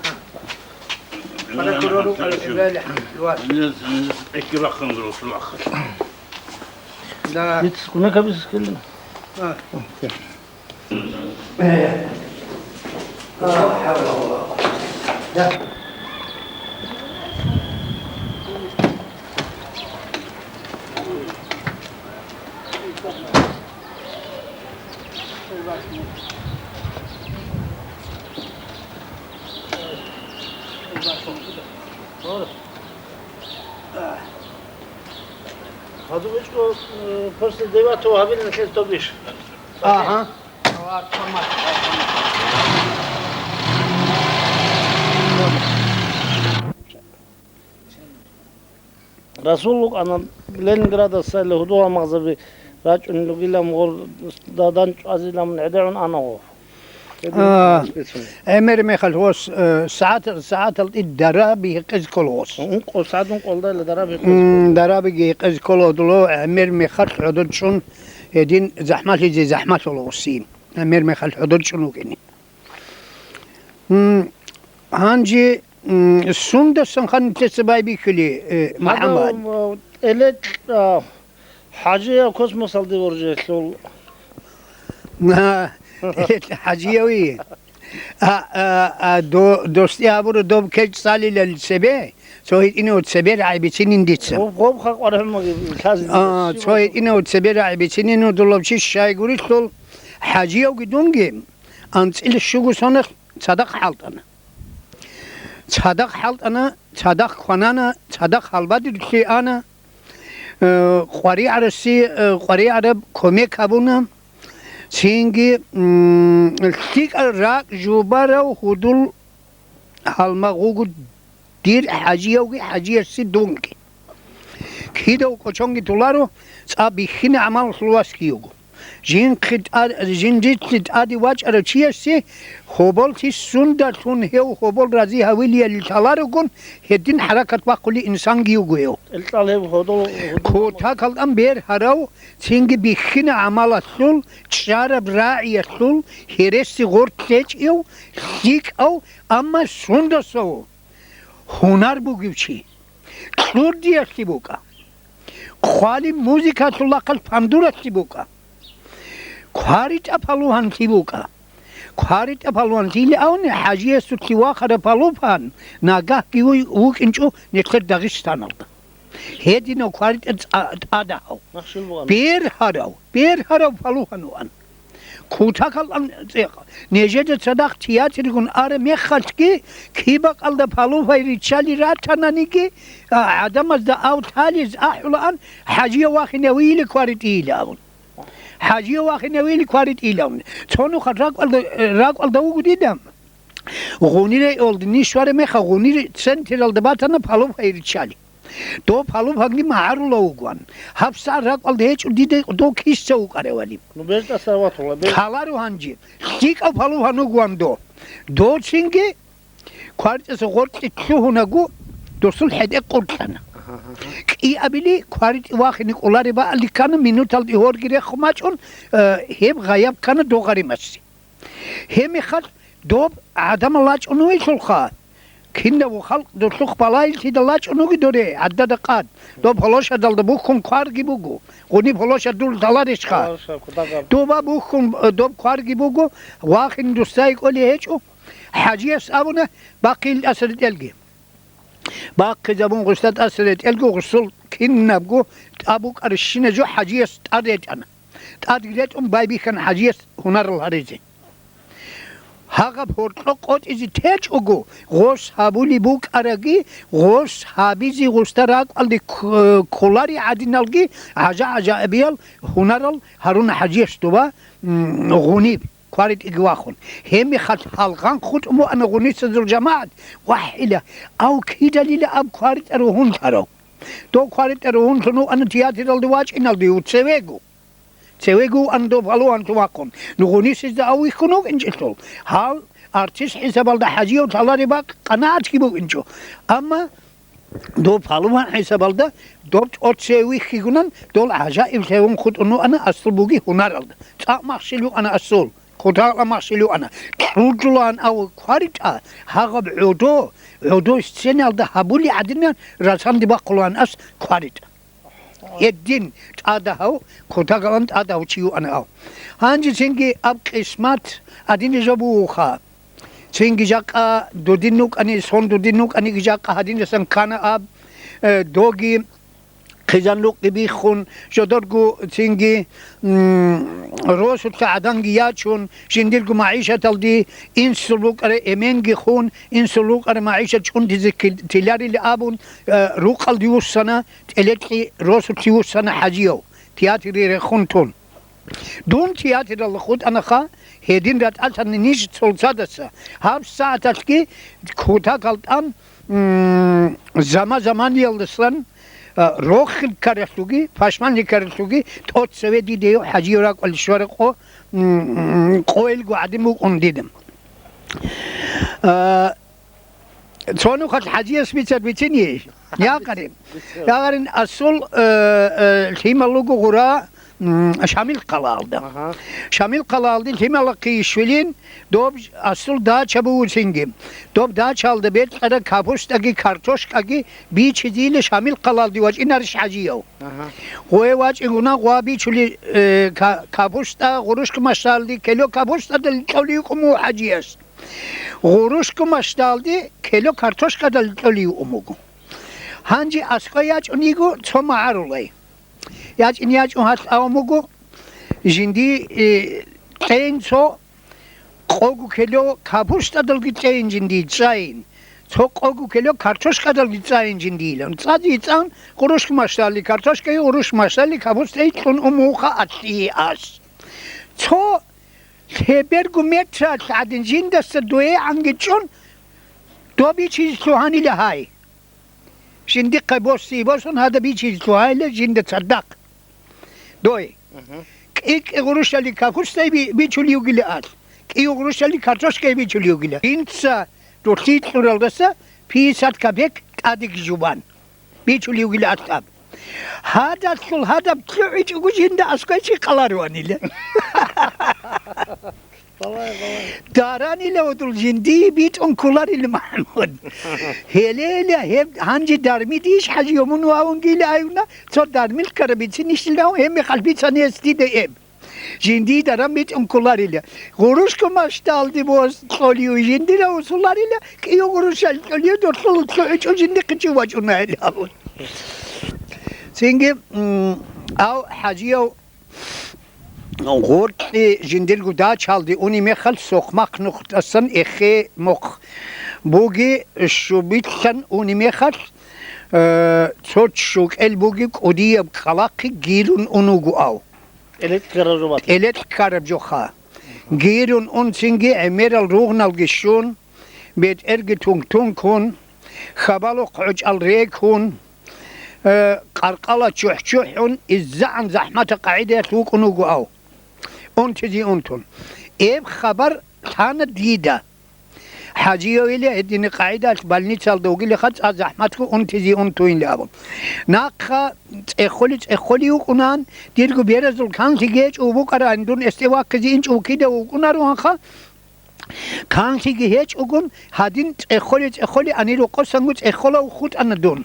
Прокурор укӀар Ибрагьим МахӀмуд. Нилъ, нилъ экирахъан росул ахъа. Да. Ит куна кабис келин. А. Окей. Гьадин, э, после девятого гьабилин хез тобиш. Ага. Расул вукӀана Ленинградаса гьудул-гьалмагъзаби рачӀунел ругилан гъор, дадан чӀвазилан гӀедегӀун ана гъов. А, гӀемер мехалъ гъос, э, сагӀат, сагӀатал тӀид дараби гьекъезе ккола гъос. Ункъо сагӀат ункъоялда дараби гьекъезе ккола. М, дарабиги гьекъезе ккола гьудуло, гӀемер мехалъ гӀодор чӀун гьедин захӀмалъизе захӀмалъула гъосин. ГӀемер мехалъ гӀодор чӀун вукӀине. М, гьанже, м, сундасан хан нилъеца байбихьили, э, МухӀаммад? Гьадав, э, тӀелетӀа ХӀажияв космосалде воржелъул. На, тӀелетӀа ХӀажияви. А, а, а, до-, досде гьабура доб кечӀ цӀалилан цебе, цо гьитӀинав цебе рагӀи бицинин дица. Гъоб, гъоб хакъ варагьун маги лъазе. А, цо гьитӀинав цебе рагӀи бицинин, удулав чи щайгурелъул ХӀажиявги дунги. АнцӀила щуго соналъ цадахъ хӀалтӀана. Цадахъ хӀалтӀана, цадахъ кванана, цадахъ гьалбадеризе ана, э, къваригӀарасе, э, къваригӀараб кумек гьабуна. Цинги, м, лъикӀал ракӀ жубарав гьудул-гьалмагъ вуго дир ХӀажиявги ХӀажиясе дунги. Кидав кӀочонги толаро, цӀа бихьинаб гӀамалалъул васги вуго. Жинхъе тӀад-, жиндилъе тӀаде вачӀарав чиясе гьоболлъи сундалъун гьев гьобол рази гьавилиялде лъаларогун, гьедин хӀаракат бахъулев инсанги вуго гьев. ТӀелетӀал гьев гьодол, гьодол. Кутакалдасан бергьарав, цинги бихьинаб гӀамалалъул, чӀараб рагӀиялъул гьереси гъорлъ гьечӀев, лъикӀав, амма сундасав гьунар бугев чи. Кьурдиялъе букӀа. Хъвалеб музыкалъул рахъалъ пандуралъе букӀа. КваритӀа палугьанлъи букӀа. КваритӀа палван лъила авни, ХӀажиясулъе вахараб палубан нагагьги ву-, вукӀинчӀо нилъер Дагъистаналда. Гьединав кваритӀа цӀа-, тӀадагьав. Махщел бугӀан. Бергьарав, бергьарав палубан вугӀан. Кутакалан цӀекъ. Нижеда цадахъ театргун араб мехалъги, кибакъалда палубай риччали ратананиги, а, гӀадамазда ав тализ ахӀулаан, ХӀажияв вахинавийила кваритӀийила авун. ХӀажияв вахинавили кваритӀилавни. Цо нухалъ ракӀалда, ракӀалда вуго дида. Гъунир районда ниж щвараб мехалъ, Гъунир централда батана палубай риччали. Дов палубанги магӀарулав вугоан. ГьабсагӀат ракӀалда гьечӀо дида дов киса вукӀаравали. Ну, бертӀаса ватула, бер- Лъаларо гьанже. ЛъикӀав палубан вугоан дов. Доцинги КваритӀаса гъоркье лъугьунаго, досул хӀетӀе къуркьана. Агьа, агьа. КӀиабили кваритӀе вахине кӀолареб бакӀалде ккана, минуталде гьорги рехун бачӀун, э, гьеб гъаяб ккана дов гъаримасе. Гьебмехалъ доб гӀадамал лачӀун вугелъулха, кинабго халкъ долъухъ балагьилъидал лачӀун вуго доре, гӀадада къад. Доб полошадалда бухьун кварги буго, гъуни полошадул лъаларищха? Лъаларищха, кутакаб. Доба бухьун, э, доб кварги буго, вахине дусда кӀолеб гьечӀо. ХӀажияс абуна, бахъе ил тӀаса ретӀелги. Бахъизабун гъусда тӀаса ретӀелго, гъусул кинабго тӀад букӀарабщина жо ХӀажияс тӀад ретӀана. ТӀадги ретӀун байбихьана ХӀажияс гьунарал гьаризе. Гьагъаб гьоркьо къотӀизе течӀого, гъос гьабулеб букӀараги, гъос гьабизе гъусда ракӀалде кк-, кколареб гӀадиналги гӀажа-гӀажаибиял гьунарал гьаруна ХӀажияс доба, м, гъуниб. КваритӀеги вахун. Гьебмехалъ гьалгъан хутӀун буана гъунисазул жамагӀат, вагьила, ав кидалила аб кваритӀа ругьунлъарав. Дов кваритӀа ругьунлъун вуана театралде вачӀиналде, цевего. Цевего вуана дов палубанлъун вахъун. Ну, гъунисезда ав вихьун вукӀинчӀелъул. Гьав артист хӀисабалда ХӀажияв лъалареб бакӀ къанагӀатги букӀинчӀо. Амма дов палубан хӀисабалда доб тӀоцеве вихьигунан, дол гӀажаиблъун хутӀун вуана асул буги гьунаралда. ЦӀакъ махщел вуана асул, кутакалан махщел вуана. Кьуркьулаан ав кваритӀа, гьагъаб гӀодо, гӀодо сценалда гьабули гӀадинан расанде бахъулаан ас кваритӀа. Гьедин тӀадагьав, кутакалан тӀадагьав чи вуана ав. Гьанже цинги аб къисмат гьадинаб жо бугоха. Цинги жакъа дудин вукӀани, сон дудин вукӀаниги жакъа гьадинасан ккана аб, э, доги хъизан рукъги биххун, жодорго цинги, м, росулъа гӀаданги ячун, жиндирго магӀишаталде инсул рукӀарай эменги хун, инсул рукӀарай магӀишат чӀунтизе кил-, тиларила абун, э, рукъалде вуссана, тӀелекьи росулъе вуссана ХӀажияв, театралде рехун тун. Дун театралда хутӀанаха, гьедин ратӀалъана ниж цоцадаса. Гьаб сагӀаталъги кутакал тӀан, м, зама-заманиялдасан, а, рохел ккаралъуги, пашманлъи ккаралъуги, тӀоцеве дида гьев ХӀажияв ракӀалде щвараб къо, м, къойилго гӀадин букӀун дида. А, Цо нухалъ ХӀажияс бицар бицине. Якъарин. Бицар. Якъарин асул, э, э, лъимал руго гъура, м, Шамил хъалаалда. Ага. Шамил хъалаалде лъималахъе щвелин, доб асул дача буго цинги. Доб дачаалда бекьараб капустаги картошкаги бичизейила Шамил хъалаалде вачӀинарищ ХӀажияв. Ага. Гъое вачӀингуна гъва бичули, э, ка-, капуста, гъурушка машалде, кило капустадал кьолев вукӀун вуго ХӀажияс. Гъурушку машдалде кило картошкадал кьолев вукӀун вуго. Гьанже аскӀой ячӀун йиго цо магӀарулай. ЯчӀин-ячӀун гьалъ авун буго, жинди, э, кьейин цо къого кило капустадалги кьейин жинди цӀайин, цо къого кило картошкадалги цӀайин жиндилан. ЦӀазе цӀан гъурушку машдалде картошкаги, гъурушку машдалде капустаги кьун ун вуха алъие ас. Цо лъеберго метралъ гӀадин жиндаса дугӀегӀанги чӀун, доб бичизе лъугьанила гьай. Жиндихъай босизе босун гьадаб бичизе лъугьайила жинда цадахъ. Дой. Мгм. КӀи-кӀи гъурущали капустай би-, бичулев вугила алъ. КӀи гъурущали картошкай бичулев вугила. Жинца рулъи кьуралдаса пятьдесят копеек тӀадеги жубан. Бичулев вугила алъ аб. Гьадалъул гьадаб кьугӀичӀого жинда аскӀой чи къалареванила. Балай, балай. Даранила гьудул жиндие битӀун кколарила МахӀмуд. Гьелела гьеб гьанже дармидейищ ХӀажи, гьумун вавунгила гьаюна, цо дармил ккараб бицинищилан, гьеб мехалъ бицани гьес дида эб. Жиндида рам битӀун кколарила. Гъурушку машталди бос кьолиу жиндира усуларила, кӀио гъурушал кьолиу долъул лъугӀичӀо жиндихъе чи вачӀунайила абун. Цинги, м, ав хӀажияв гъоркье жиндирго дачалде уни мехалъ сохмахъ нухдасан эхе мохъ буги щубилъан уни мехалъ, э, цо чукӀел буги кӀудияб кӀалахъи гирун унуго ав. ТӀелетӀкараб жо бата. ТӀелетӀкараб жоха. Гирун унцинги гӀемерал ругъналги щун, бетӀерги тунг-тункун, хабалухъ гӀучӀал рекун, э, къаркъала чухӀ-чухӀун, иззагӀан захӀмата къагӀидаялъ вукӀун вуго ав. Унтизе унтун. Эб хабар лъана дида. ХӀажиявила гьедине къагӀидалъ больницалда вугилаха цӀа захӀматго унтизе унтуйнли абун. Нахъа цӀехоли-цӀехоли вукӀунан, дирго беразул канлъи гьечӀо букӀаран, дун эсте вахъизе инчӀо вукида вукӀунаруанха, канлъиги гьечӀогун, гьадин цӀехоли-цӀехоли ани рокъосанго цӀехолав хутӀана дун.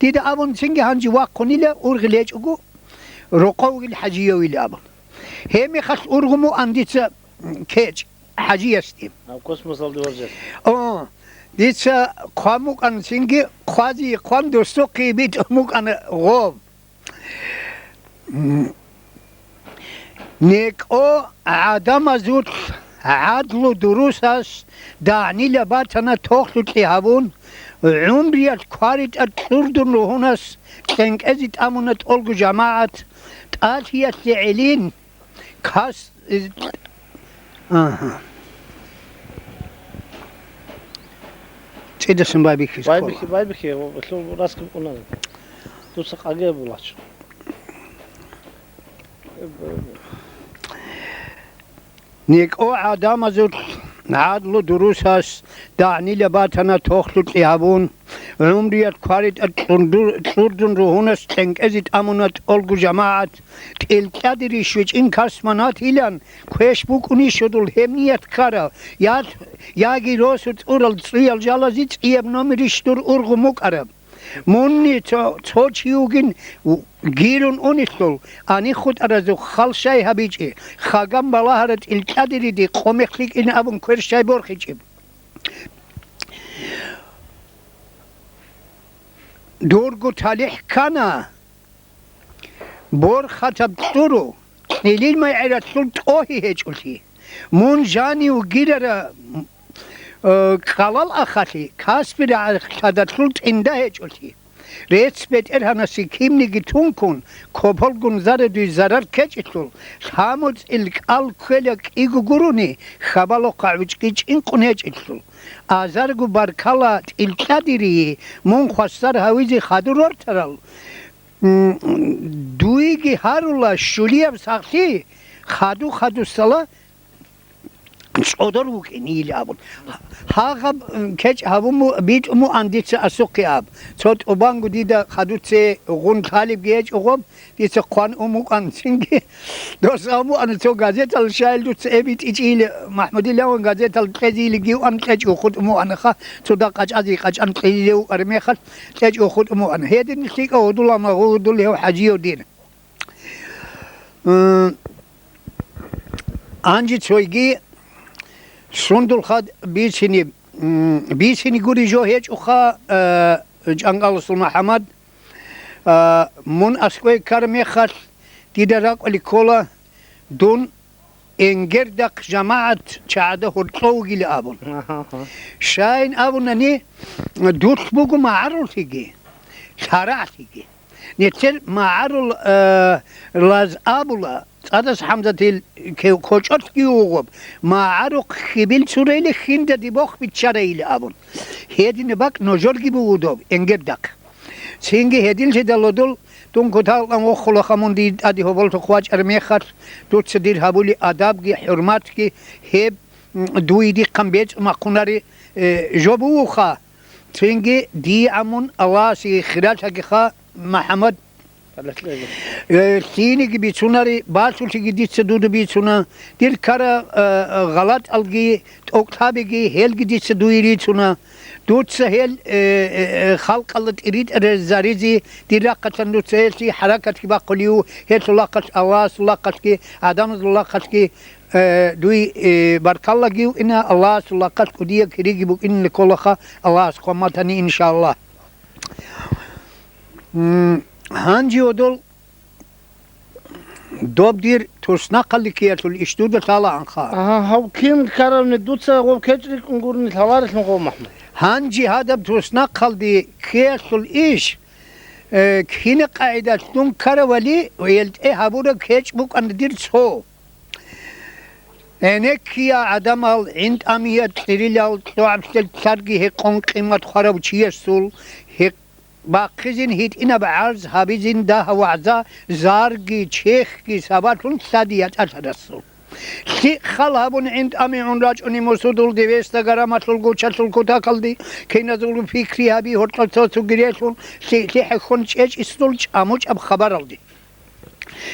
Дида абун цинги гьанже вахъунила ургъи лечӀого, рокъовгил хӀажиявила абун. Гьеб мехалъ ургъуму ан дица кечӀ. ХӀажиясде. Гьав космосалде варжас. О, дица хъван букӀан цинги, хъвази хъван досухъе битӀун букӀана гъоб. М, некӀо гӀадамазулъ гӀадлу дурусас дагӀнила батана тохлъукьи гьабун, гӀумриялъ кваритӀа кьурдун ругьунас кьенкӀезе тӀамуна тӀолго жамагӀат, тӀалъиялъе гӀелин, Кас-, из-, агьа. ЦӀидасан байбихьиз Байбихьи, ккола. Байбихьи, лъу-, раскин кӀунарин. Дуца къаге булач. НекӀо гӀадамазул гӀадлу дурусас дагӀнила батана тохлъукьи гьабун, гӀумруялъ кваритӀа кьурду-, кьурдун ругьунас кьенкӀезе тӀамуна тӀолго жамагӀат, тӀилкьадири щвечӀин космонавт илан квеш букӀунищ гьудул гьеб ният ккарав, я-, яги росу цӀурал цӀуял жалазе цӀияб номерищ дур ургъу мукӀараб. Мунни цо, цо чи вугин в-, гирун унелъул, ани хутӀаразухъ хал щай гьабичӀеб, хаган балагьара тӀилкьадириде къо мех лъикӀин абун квер щай борхичӀеб. Дурго талихӀ ккана, борхатаб кьуру, кьилил майгӀералъул тӀогьи гьечӀолъи. Мун жанив гирара, э, кӀалал ахалъи, Каспи рагӀалъадалъул тӀинда гьечӀолъи. Рецц БетӀергьанасе кинниги тункун, копалгун зарадуй зарар ккечӀелъул, лъамуцӀил кӀал кквела кӀиго гурони, хабалахъа гӀучӀги чӀинкъун гьечӀелъул. Азарго баркала тӀилкьадирие, мун хвасар гьавизе хадур вартарал, м, дуеги гьарула щулияб сахлъи, хаду-хадусала цӀодор вукӀинийилан абун. Гьагъаб, м, кечӀ гьабун му-, битӀун муан дица асухъе аб. Цо тӀубанго дида хадуце гъун лъалебги гьечӀо гъоб, дица хъван ун мукӀан цинги. Дос абун муана цо газетал щайил дуца эбитӀичӀийилан, МахӀмудилаван газетал кьезийилги вуан кьечӀо хутӀун муанаха, цо дагъ къачӀазе къачӀан кьейилев вукӀараб мехалъ, кьечӀо хутӀун муана. Гьедин лъикӀав гьудул, амма гьудул гьев хӀажияв дир. М, гьанже цойги сундулха бицине, м, бицине гури жо гьечӀоха, э, ЧӀанкӀаласул МахӀаммад, э, мун аскӀове ккараб мехалъ дида ракӀалде ккола, дун Энгердахъ жамагӀат чагӀада гьоркьов вугилан абун. Агьа, агьа. Щайин абунани, дулъ буго магӀаруллъиги, лъарагӀлъиги. Нилъер магӀарул, э, лаз абула, ЦӀадас ХӀамзатил кев-, кочӀолъги вугъуб, магӀарухъ хьибил цурейли хиндаде бох биччарайилан абун. Гьединаб бакӀ ножолги бугудоб, энгердахъ. Цинги гьединлъидал гьудул, дун кутакалъан вохулаха мун дие тӀаде гьоболлъухъ вачӀараб мехалъ, дуца дир гьабулеб адабги хӀурматги гьеб, м, дуе дихъан бецӀ махъунари, э, жо бугоха. Цинги дие гӀамун Аллагьасе хиралъагиха, МахӀаммад. Э, лъиениги бицунари, балъулъиги дица дуда бицуна. Дир ккараб, э, гъалатӀалги, тӀокӀлъабиги, гьелги дица дуе рицуна. Дуца гьел, э, э, э, халкъалда тӀиритӀаризаризе дир рахъалъан дуца гьелъие хӀаракатги бахъулев, гьелъул рахъалъ, Аллагьасул рахъалъги, гӀадамазул рахъалъги, э, дуе, э, баркаллаги вукӀина, Аллагьасул рахъалъ кӀудияб кириги букӀинилан кколаха, Аллагьас хъван батани, иншаллагь. М, гьанже гьодол доб дир туснахъалде ккеялъул иш дуда лъалаанха. Агьа, гьав кин ккаравни, дуца гъов кечӀ рикӀкӀун гурони лъаларелъун гъов, МахӀмуд. Гьанже гьадаб туснахъалде ккеялъул иш, э, кина къагӀидалъ дун ккаравали, гьелтӀе гьабураб кечӀ букӀана дир цо. ГӀенеккия гӀадамал, гӀинтӀамият кьирилал, кьогӀаблъел лъарги гьекъон къимат хварав чиясул гьекъ-, бахъизин гьитӀинаб гӀарз гьабизин дагьав вагӀза, зарги, чехьги сабаблъун лъади ячӀалъарасул. ЛъикӀ хал гьабун гӀинтӀамигӀун рачӀуни мусудул девяносто граммалъул гучалъул кутакалде, киназулго пикри гьаби гьоркьоб цо-цоги релъун, лъикӀлъи хӀехьон чӀечӀисдул чӀамучӀаб хабаралде.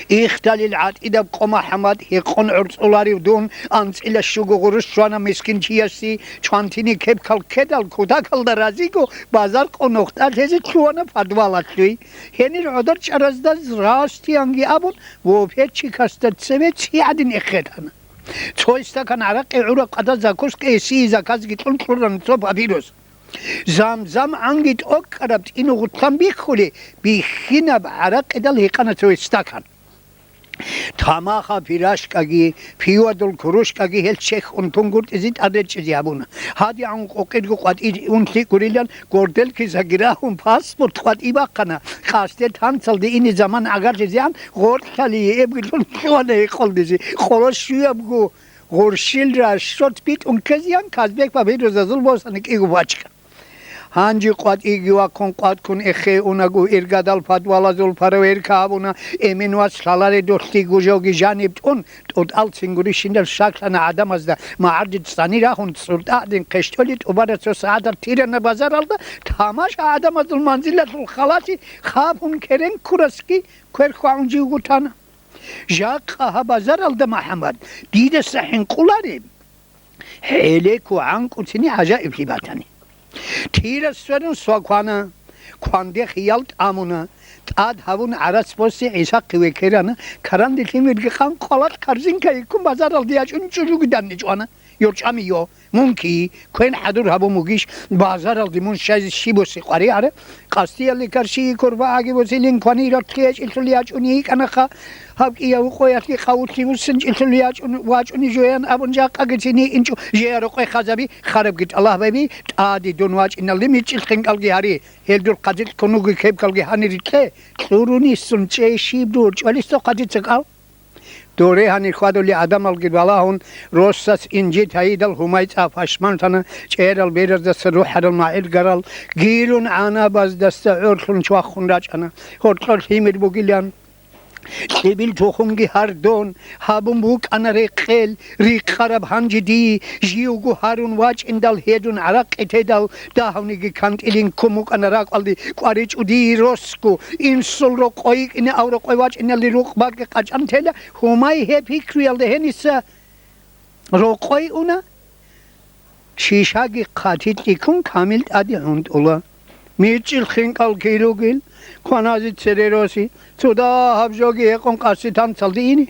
Ихталил гӀатӀидаб къо МахӀаммад гьекъон гӀорцӀуларев дун анцӀила щуго гъурущ щвана мискин чиясе, чвантине кепкал ккедал кутакалда разиго базар къо нухда лъезе лъугьана подвалалъуй. Гьенир гӀодор чӀаразда здрастиянги абун, вопетчикасда цеве цӀи гӀадин эхетана. Цо стакан гӀаракъи гӀураб къадар закускаги заказги кьун кьурана цо папирос. Замзам гӀанги тӀокӀкӀараб тӀинугъутлъан биххули, бихьинаб гӀаракъидал гьикъана цо стакан. Тамаха пирашкаги, пивадул кружкаги гьел чехь унтунгутӀизе тӀад речӀчӀизе гьабуна. ГьадигӀан къокъирго къватӀи ун лъикӀ гурилан, горделкизаги рагьун, паспорт къватӀи бахъана, къасде танцалде ине заман гӀагарлъизегӀан гъоркьалие эбгилъун лъугьана гьекъолдизе, къоло щуябго гъурщилра щот битӀун ккезегӀан Казбек папиросазул босани кӀиго пачка. Гьанже къватӀиги вахъун къватӀккун эхе унаго, иргадал подвалазул проверка гьабуна, Эмин вас лъаларе долъи гужоги жаниб тӀун, тӀутӀал цингурищинал щаклъана гӀадамазда, магӀарди цӀани рагьун, цӀуртӀа гӀадин хъещтӀоли тӀубараб цо сагӀаталъ тирана базаралда, тамаша гӀадамазул манзилалъул халалъи хабун керен ккурасги квер хвагӀун живго тана. Жакъа гьаб базаралда, МахӀаммад, дидаса хӀинкъулареб, гӀелеко гӀанкӀуцин гӀажаиблъи батани. Тирас сверун сваквана, кванде хиял тӀамуна, тӀад гьавун гӀарац босе ГӀисахъе векерана, каранде лъимерги къан къвалакь корзинкае ккун базаралде ячӀун чӀужуги данде чӀвана. ЙорчӀами йо, мун ки, квен хӀадур гьабун бугищ, базаралде мун щайзе щиб босе къваригӀара? Къасдиялде каршиги курбагӀаги босилин квани ракълъи гьечӀелъул ячӀуни йикӀанаха. Гьаб кӀияву къоялъги къавулъи вуссинчӀелъул ячӀун, вачӀуни жоян абун жакъаги цин йикӀинчӀо, жея рокъой хазаби, харабги тӀалабаби, тӀаде дун вачӀиналде мичӀил хинкӀалги гьари, гьел дур хъадикь кунуги кепкалги гьанире кье, кьуруни сун чӀей щиб дур чӀвалисда хъадица кӀал. Доре гьанир хьвадулел гӀадамалги балагьун, росас инжит гьайидал гьумай цӀа пашманлъана, чӀерал бераздаса рухӀарал магӀилгарал гирун гӀанабаздаса гӀорлъун чвахун рачӀана. Гьоркьор лъимер бугилан, лъибил тухумги гьардон, гьабун букӀана рекъел, рикъараб гьанже дие, живго гьарун вачӀиндал гьедун гӀаракъи тедал, дагьавниги кантӀилин ккун букӀана ракӀалде, кӀваричӀо дие росго, инсул рокъой йикӀине ав рокъой вачӀиналде рукъ бакӀи къачӀан тела, гьумай гьеб пикруялда гьениса рокъой уна, шишаги хъатикьиккун камил тӀаде гӀунтӀула. МичӀил хинкӀал киругил, кваназе цере роси, цо дагьаб жоги гьекъон къаси танцалде ини.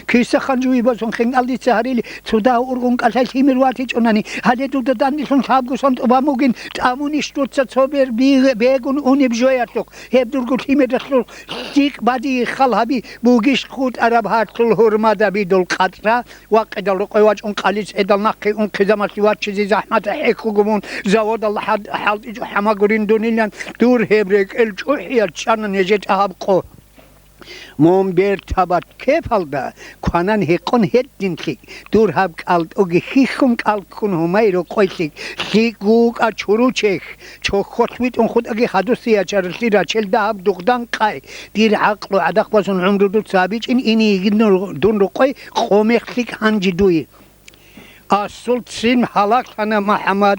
Киса ханжуи босун хинкӀал дица гьарили, цо дагь ургъун кӀалъай лъимер ватичӀунани, гьале дуда данделъун лъабго сон тӀубан бугин, тӀамунищ дуца цо бер би-, бегун унеб жоялъухъ, гьеб дурго лъимералъул лъикӀ бадиихъал гьаби бугищ хутӀараб гьалъул гьурмадаби дол къатӀра, вакъидал рокъой вачӀун къалис гӀедал нахъе унхъизамалъе ваччизе захӀмат хӀехьуго мун, заводалда хӀад-, хӀалтӀичӀо хӀама гурин дунилан, дур гьеб рекӀел чӀухӀиялъ чӀана нижер тӀагьаб къо. Мун бертабат кепалда кванан гьекъон гьедин лъикӀ, дур гьаб кӀалтӀуги хьихьун кӀал ккун гьумай рокъой лъикӀ, лъикӀ гукӀа чуручехь, чохьолъ витӀун хутӀаги хадусе ячаралъе рачел дагьаб дугъдан къай, дир гӀакълу гӀадахъ босун гӀумру дуца гьабичӀин ине йигин дун рокъой къомехлъи гьанже дуе. Асул ццин гьалаглъана МахӀаммад.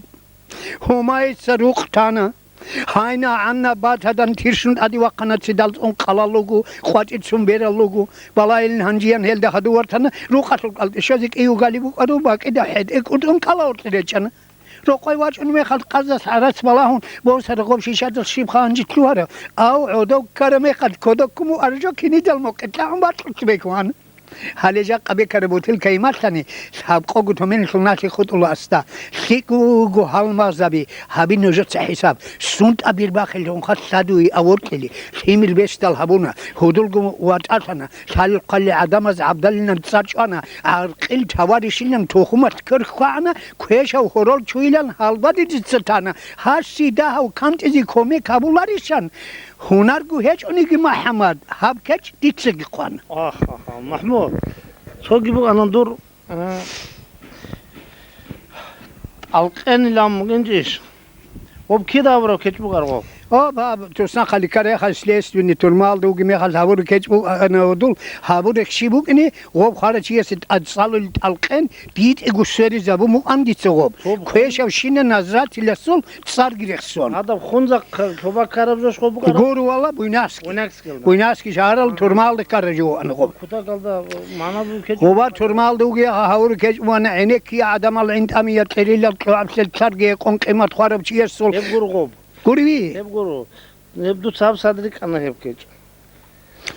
Гьумайица рукъ тана. Гьайна-гӀанна батадан тиршун тӀаде вахъана цидал цӀун къалал руго, къватӀицун берал руго. Балайилин гьанжиян гьелда гьадув вартана, рукъалъул кӀалтӀи щвезе кӀиюгали букӀару, бакӀида хӀетӀе кӀутӀун кӀалаоркье речӀана. Рокъой вачӀун мехалъ къазас гӀарац балагьун, босараб гъоб шишадал щиб ханжи лъугьараб, ав гӀодов ккараб мехалъ кодоб куму аржо кинидал мокъи тӀагӀун бакьулъ бекван. Гьале жакъа бекараб бутилка ималъани, лъабкъого томиналъул налъи хутӀула асда. ЛъикӀго гьалмагъзаби, гьаби нужеца хӀисаб. СунтӀа бирбахъилъунха лъадуе аворкьили, лъимил бесдал гьабуна, гьудулго ватӀалъана, лъалел хъвали гӀадамаз гӀабдалилан цӀар чӀвана, гӀаркъил таварищилан тухумалъ ккер хьвагӀана, квешав гьорол чуйилан гьалбадидица тана, гьасси дагьав кантӀизе кумек гьабуларищан, гьунарго гьечӀониги, МухӀаммад, гьаб кечӀ дицаги хъван. Ахъ, ахъ, МахӀмуд, цоги букӀана дур, а, тӀалкъенилан букӀинчӀищ? Гъоб кида абураб кечӀ букӀараб гъоб? О, ба, туснахъали карехал следственный турмалда вуги мехалъ гьабураб кечӀ букӀана гьудул, гьабураб щиб букӀине, гъоб хварав чиясе тӀад цӀалулел тӀалкъен, дитӀего сверизабун букӀан дица гъоб. Гъоб, гъоб. Квешав щинан назратиласул цӀарги рехсон. Гьадаб хунзахъ лъоба ккараб жош гъоб букӀараб? Гур вала Буйнакский. Буйнакскиялда. Буйнакский шагьарал турмалда ккараб жо вугӀана гъоб. Кутакалда мана бугеб кечӀ. Гъоба турмалда вугеха гьавур кечӀ вугӀана гӀенеккия гӀадамал гӀинтӀамия кьерилал кьогӀаблъел царги гьекъон къимат хварав чиясул. Гьеб гур гъоб. Гуриви? Гьеб гуро. Гьеб дуца гьабсагӀат рикӀкӀана гьеб кечӀ.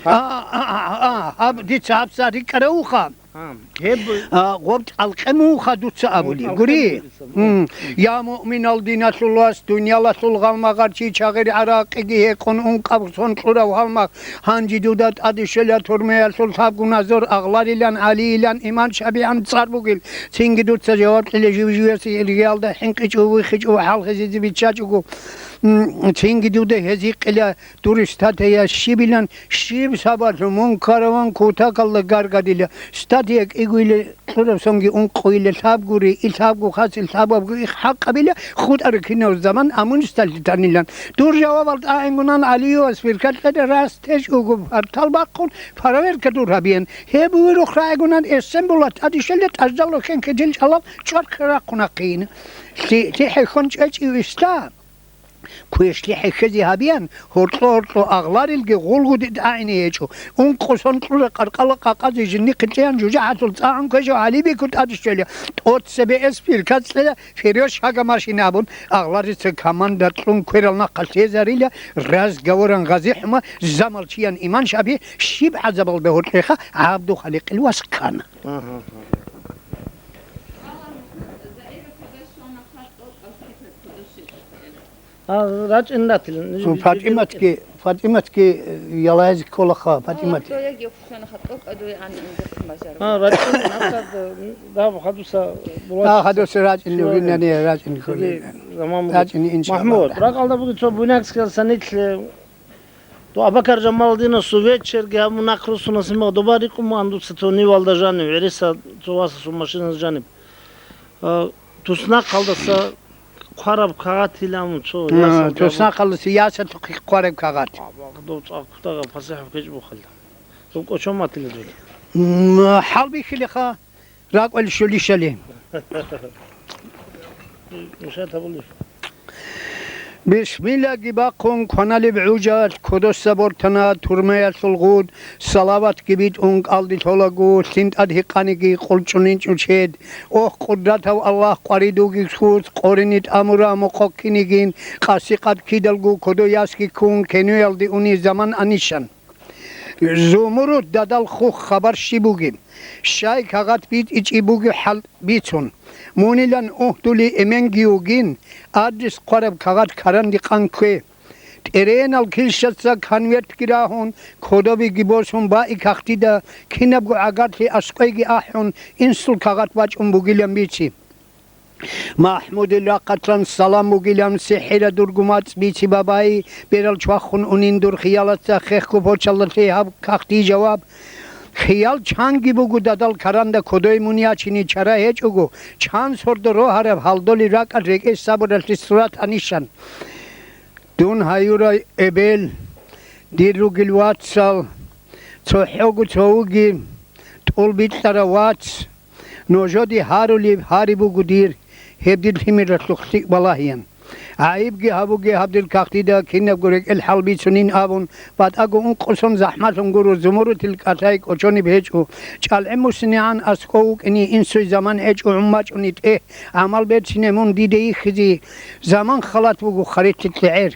А, а, а, а, а, гьаб дица гьабсагӀат рикӀкӀаравуха. А, гьеб А, гъоб тӀалкъен муха дуца абули, гъоб гури? ТӀалкъен бугеса. М. Я муъминал диналъул вас, дуниялалъул гъалмагъарчи чагъир гӀаракъиги гьекъон ункъаб сон кьурав гьалмагъ, гьанже дуда тӀаде щвела турмаялъул лъабгу назор Агъларилан, ГӀалийилан, Иман ШабигӀан цӀар бугел. Цинги дуца жаваб кьела жив-живасе иргиялда хӀинкъичӀого, вихичӀого, хӀалхизезе биччачӀого. М, цинги дуда гьезихъила дур статья щибилан, щиб сабаблъун мун караван кутакалда гаргадила. Статья кӀигуйла, кьураб сонги ункъуйла, лъабгури, и лъабгу хасил лъабабгу их хӀакъабила, хутӀараб кинав заман амун сталли танилан. Дур жавабал тӀагӀингунан ГӀалиевас виркалъеда рас течӀого партал бахъун, проверка дур гьабиян. Гьеб вирухъ рагӀигунан эсен була тӀадишелда тӀаждалло хенкедил чӀалал чӀвар ккарахъунахъин. Лъи-, лъихӀехьон чӀечӀив исла. Квешлъи хӀехьезе гьабиян, гьоркьо-гьоркьо агъларилги гъулгуди тӀагӀине гьечӀо. Ункъо сон кьура къаркъала къакъазе жиннихъе кьеян жужахӀалъул цӀагӀан квешав ГӀалибикун тӀадищвела, тӀоцебе эс пиркацӀлъила ферёш гьага машина абун, агъларица команда кьун кверал нахъа лъезарила, разговоран ГъазихӀума, замалчиян Иман ШабигӀ, щиб гӀазабалда гьоркьеха ГӀабдухаликъил вас ккана. Агьа, агьа. А, рачӀин ратилан. Жи-, жи-, ПатӀиматги, ПатӀиматги, э, ялазе кколаха, ПатӀимат. А, рачӀин, гьабсагӀат, э, даб хадуса булаш. А, хадуса рачӀин, щивали. Винани рачӀин. Жиги кколин. Заман буго. РачӀин, иншаллагь. МахӀмуд, ракӀалда буго цо Буйнакскиялдаса нилъ, э, то Абакар Жамалдинасул вечерги гьабун нахъ руссунас имагъ доба рикӀкӀун мугӀан дуца то нивалда жанив, гӀериса цо васасул машинас жанив. А, туснахъалдаса хъвараб кагъатилан цо. А, ясалги абун. Туснахъалдаса ясалъухъе хъвараб кагъат. А, дов цӀакъ кутакаб пасихӀаб кечӀ бухъала. Дов кӀочон батила дол. М, хӀалбихьилиха, ракӀвел щулищали. Нушат гьабулеб. Бисмиллаги бахъун кваналеб гӀужалъ кодоса бортана турмаялъул гъуд, салаватги битӀун кӀалдилъолаго, лъинтӀад гьикъаниги къулчӀунинчӀо чед. Ох, Къудратав Аллагь, къваридуги хьуз, къорине тӀамура мукъоккинигин, къаси къад кидалго кодо ясги ккун, кенуялде уни заман анищан. Зумурут дадал хух хабар щиб бугеб? Щай кагъат битӀичӀеб бугеб хӀал бицун. Мунилан угьдули эменги вугин, адрес хъвараб кагъат каранде къан ккве. ТӀеренал килщаца конвертги рагьун, кодобиги босун баи кагътида, кинабго гӀагарлъи аскӀвейги ахӀун, инсул кагъат бачӀун бугилан бици. МахӀмудил рахъалъан салам бугилан сихӀира дурго мацӀ бици бабай, берал чвахун унин дур хиялаца хехго почалдалъе гьаб кагъти жаваб. Хиял чанги буго дадал каранда кодой мун ячине чара гьечӀого, чан сордо рогьараб гьалдолил ракӀал рекӀей сабуралъе сурат анищан. Дун гьаюрай эбел, дир ругел вацал, цохӀого цо вугеб, тӀул бикьарав вац, нужеде гьарулеб гьари буго дир, гьеб дир лъимералъухъ лъикӀ балагьеян. ГӀайибги гьабуге гьаб дир кагътида, кинабго рекӀел хӀал бицунин абун, батӀаго ункъо сон захӀмалъун гуро, зумурутил кӀалъай кӀочониб гьечӀо. ЧӀалгӀи-муснигӀан аскӀов вукӀине инсуй заман гьечӀо, гӀумачӀони тӀе, гӀамал берцине мун диде йихьизе заман халат буго, харилъи кьегӀер.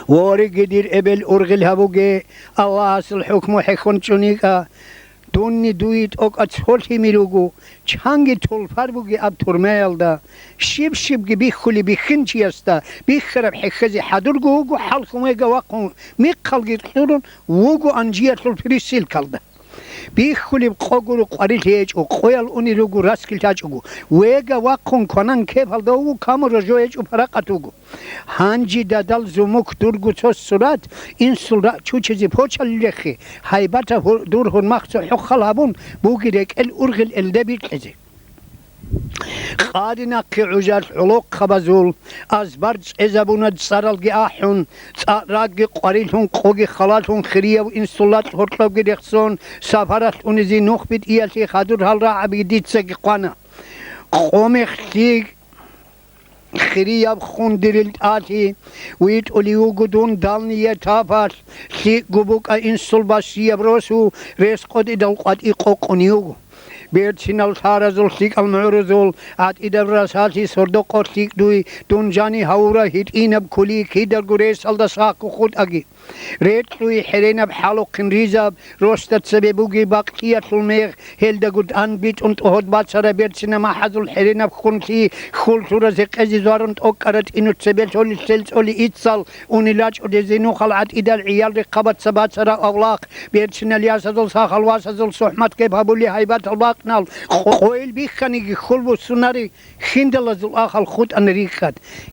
Вореги, дир эбел ургъел гьабуге, Аллагьасул хӀукму хӀехьон чӀун йикӀа. Дунни дуе тӀокӀа цо лъимер руго, чанги толпар бугеб турмаялда, щиб-щибги бихьулеб бихьинчиясда бихьараб хӀехьезе хӀадурго вуго, хӀалхьун вега вахъун михъалги кьурун вуго анжиялъул пересылкалда. Бихьулеб къо гуро къварилъи гьечӀо, къоял унел руго расги лъачӀого, вега вахъун кванан кепалда вуго, камураб жо гьечӀо, паракъат вуго. Гьанже дадал зумухъ дурго цо сурат, инсул рагӀ чучизе почалил рехе, гьайбатаб гьур-, дур гьурмахъ цо хӀуххал гьабун буги рекӀел ургъел элде бикьизе. Къаде нахъе гӀужалъ гӀолохъабазул азбар цӀезабуна, цӀаралги ахӀун, цӀакъ рагги къварилъун, къоги халалъун, хирияб инсул ракь гьоркьобги рехсон, сапаралъ унизе нух битӀиялъе хадур гьал рагӀаби дицаги хъвана. Къо мехлъи хирияб хун дирил тӀалъи витӀулев вуго дун дальний этапалъ, лъикӀго букӀа инсул бащияб росу рес къотӀидал къватӀи къокъунев вуго. Берцинал лъаразул лъикӀал мугӀрузул гӀатӀидаб расалъи сордо-къо лъикӀ дуй, дун жани гьавура гьитӀинаб кули кидаго ресалда сахго хутӀаги. Рекьуй хӀеренаб хӀалухъин ризаб, росда цебе бугеб бакълъиялъул мегъ, гьелдаго тӀан битӀун тӀогьот бацараб берцина махӀазул хӀеренаб хунлъи хьул лъуразе къезе зуарун тӀокӀкӀара тӀинуц цебе лъолил лъел цӀоли иццал унел рачӀудезе нухал гӀатӀидал гӀиял рехъабаца бацараб авлахъ, берцинал ясазул сахал васазул сухӀмат гьеб гьабули гьайбатал бакънал къо-, къойил бихханиги хьул буссунари, хьиндалазул ахал хутӀана рикӀкӀад.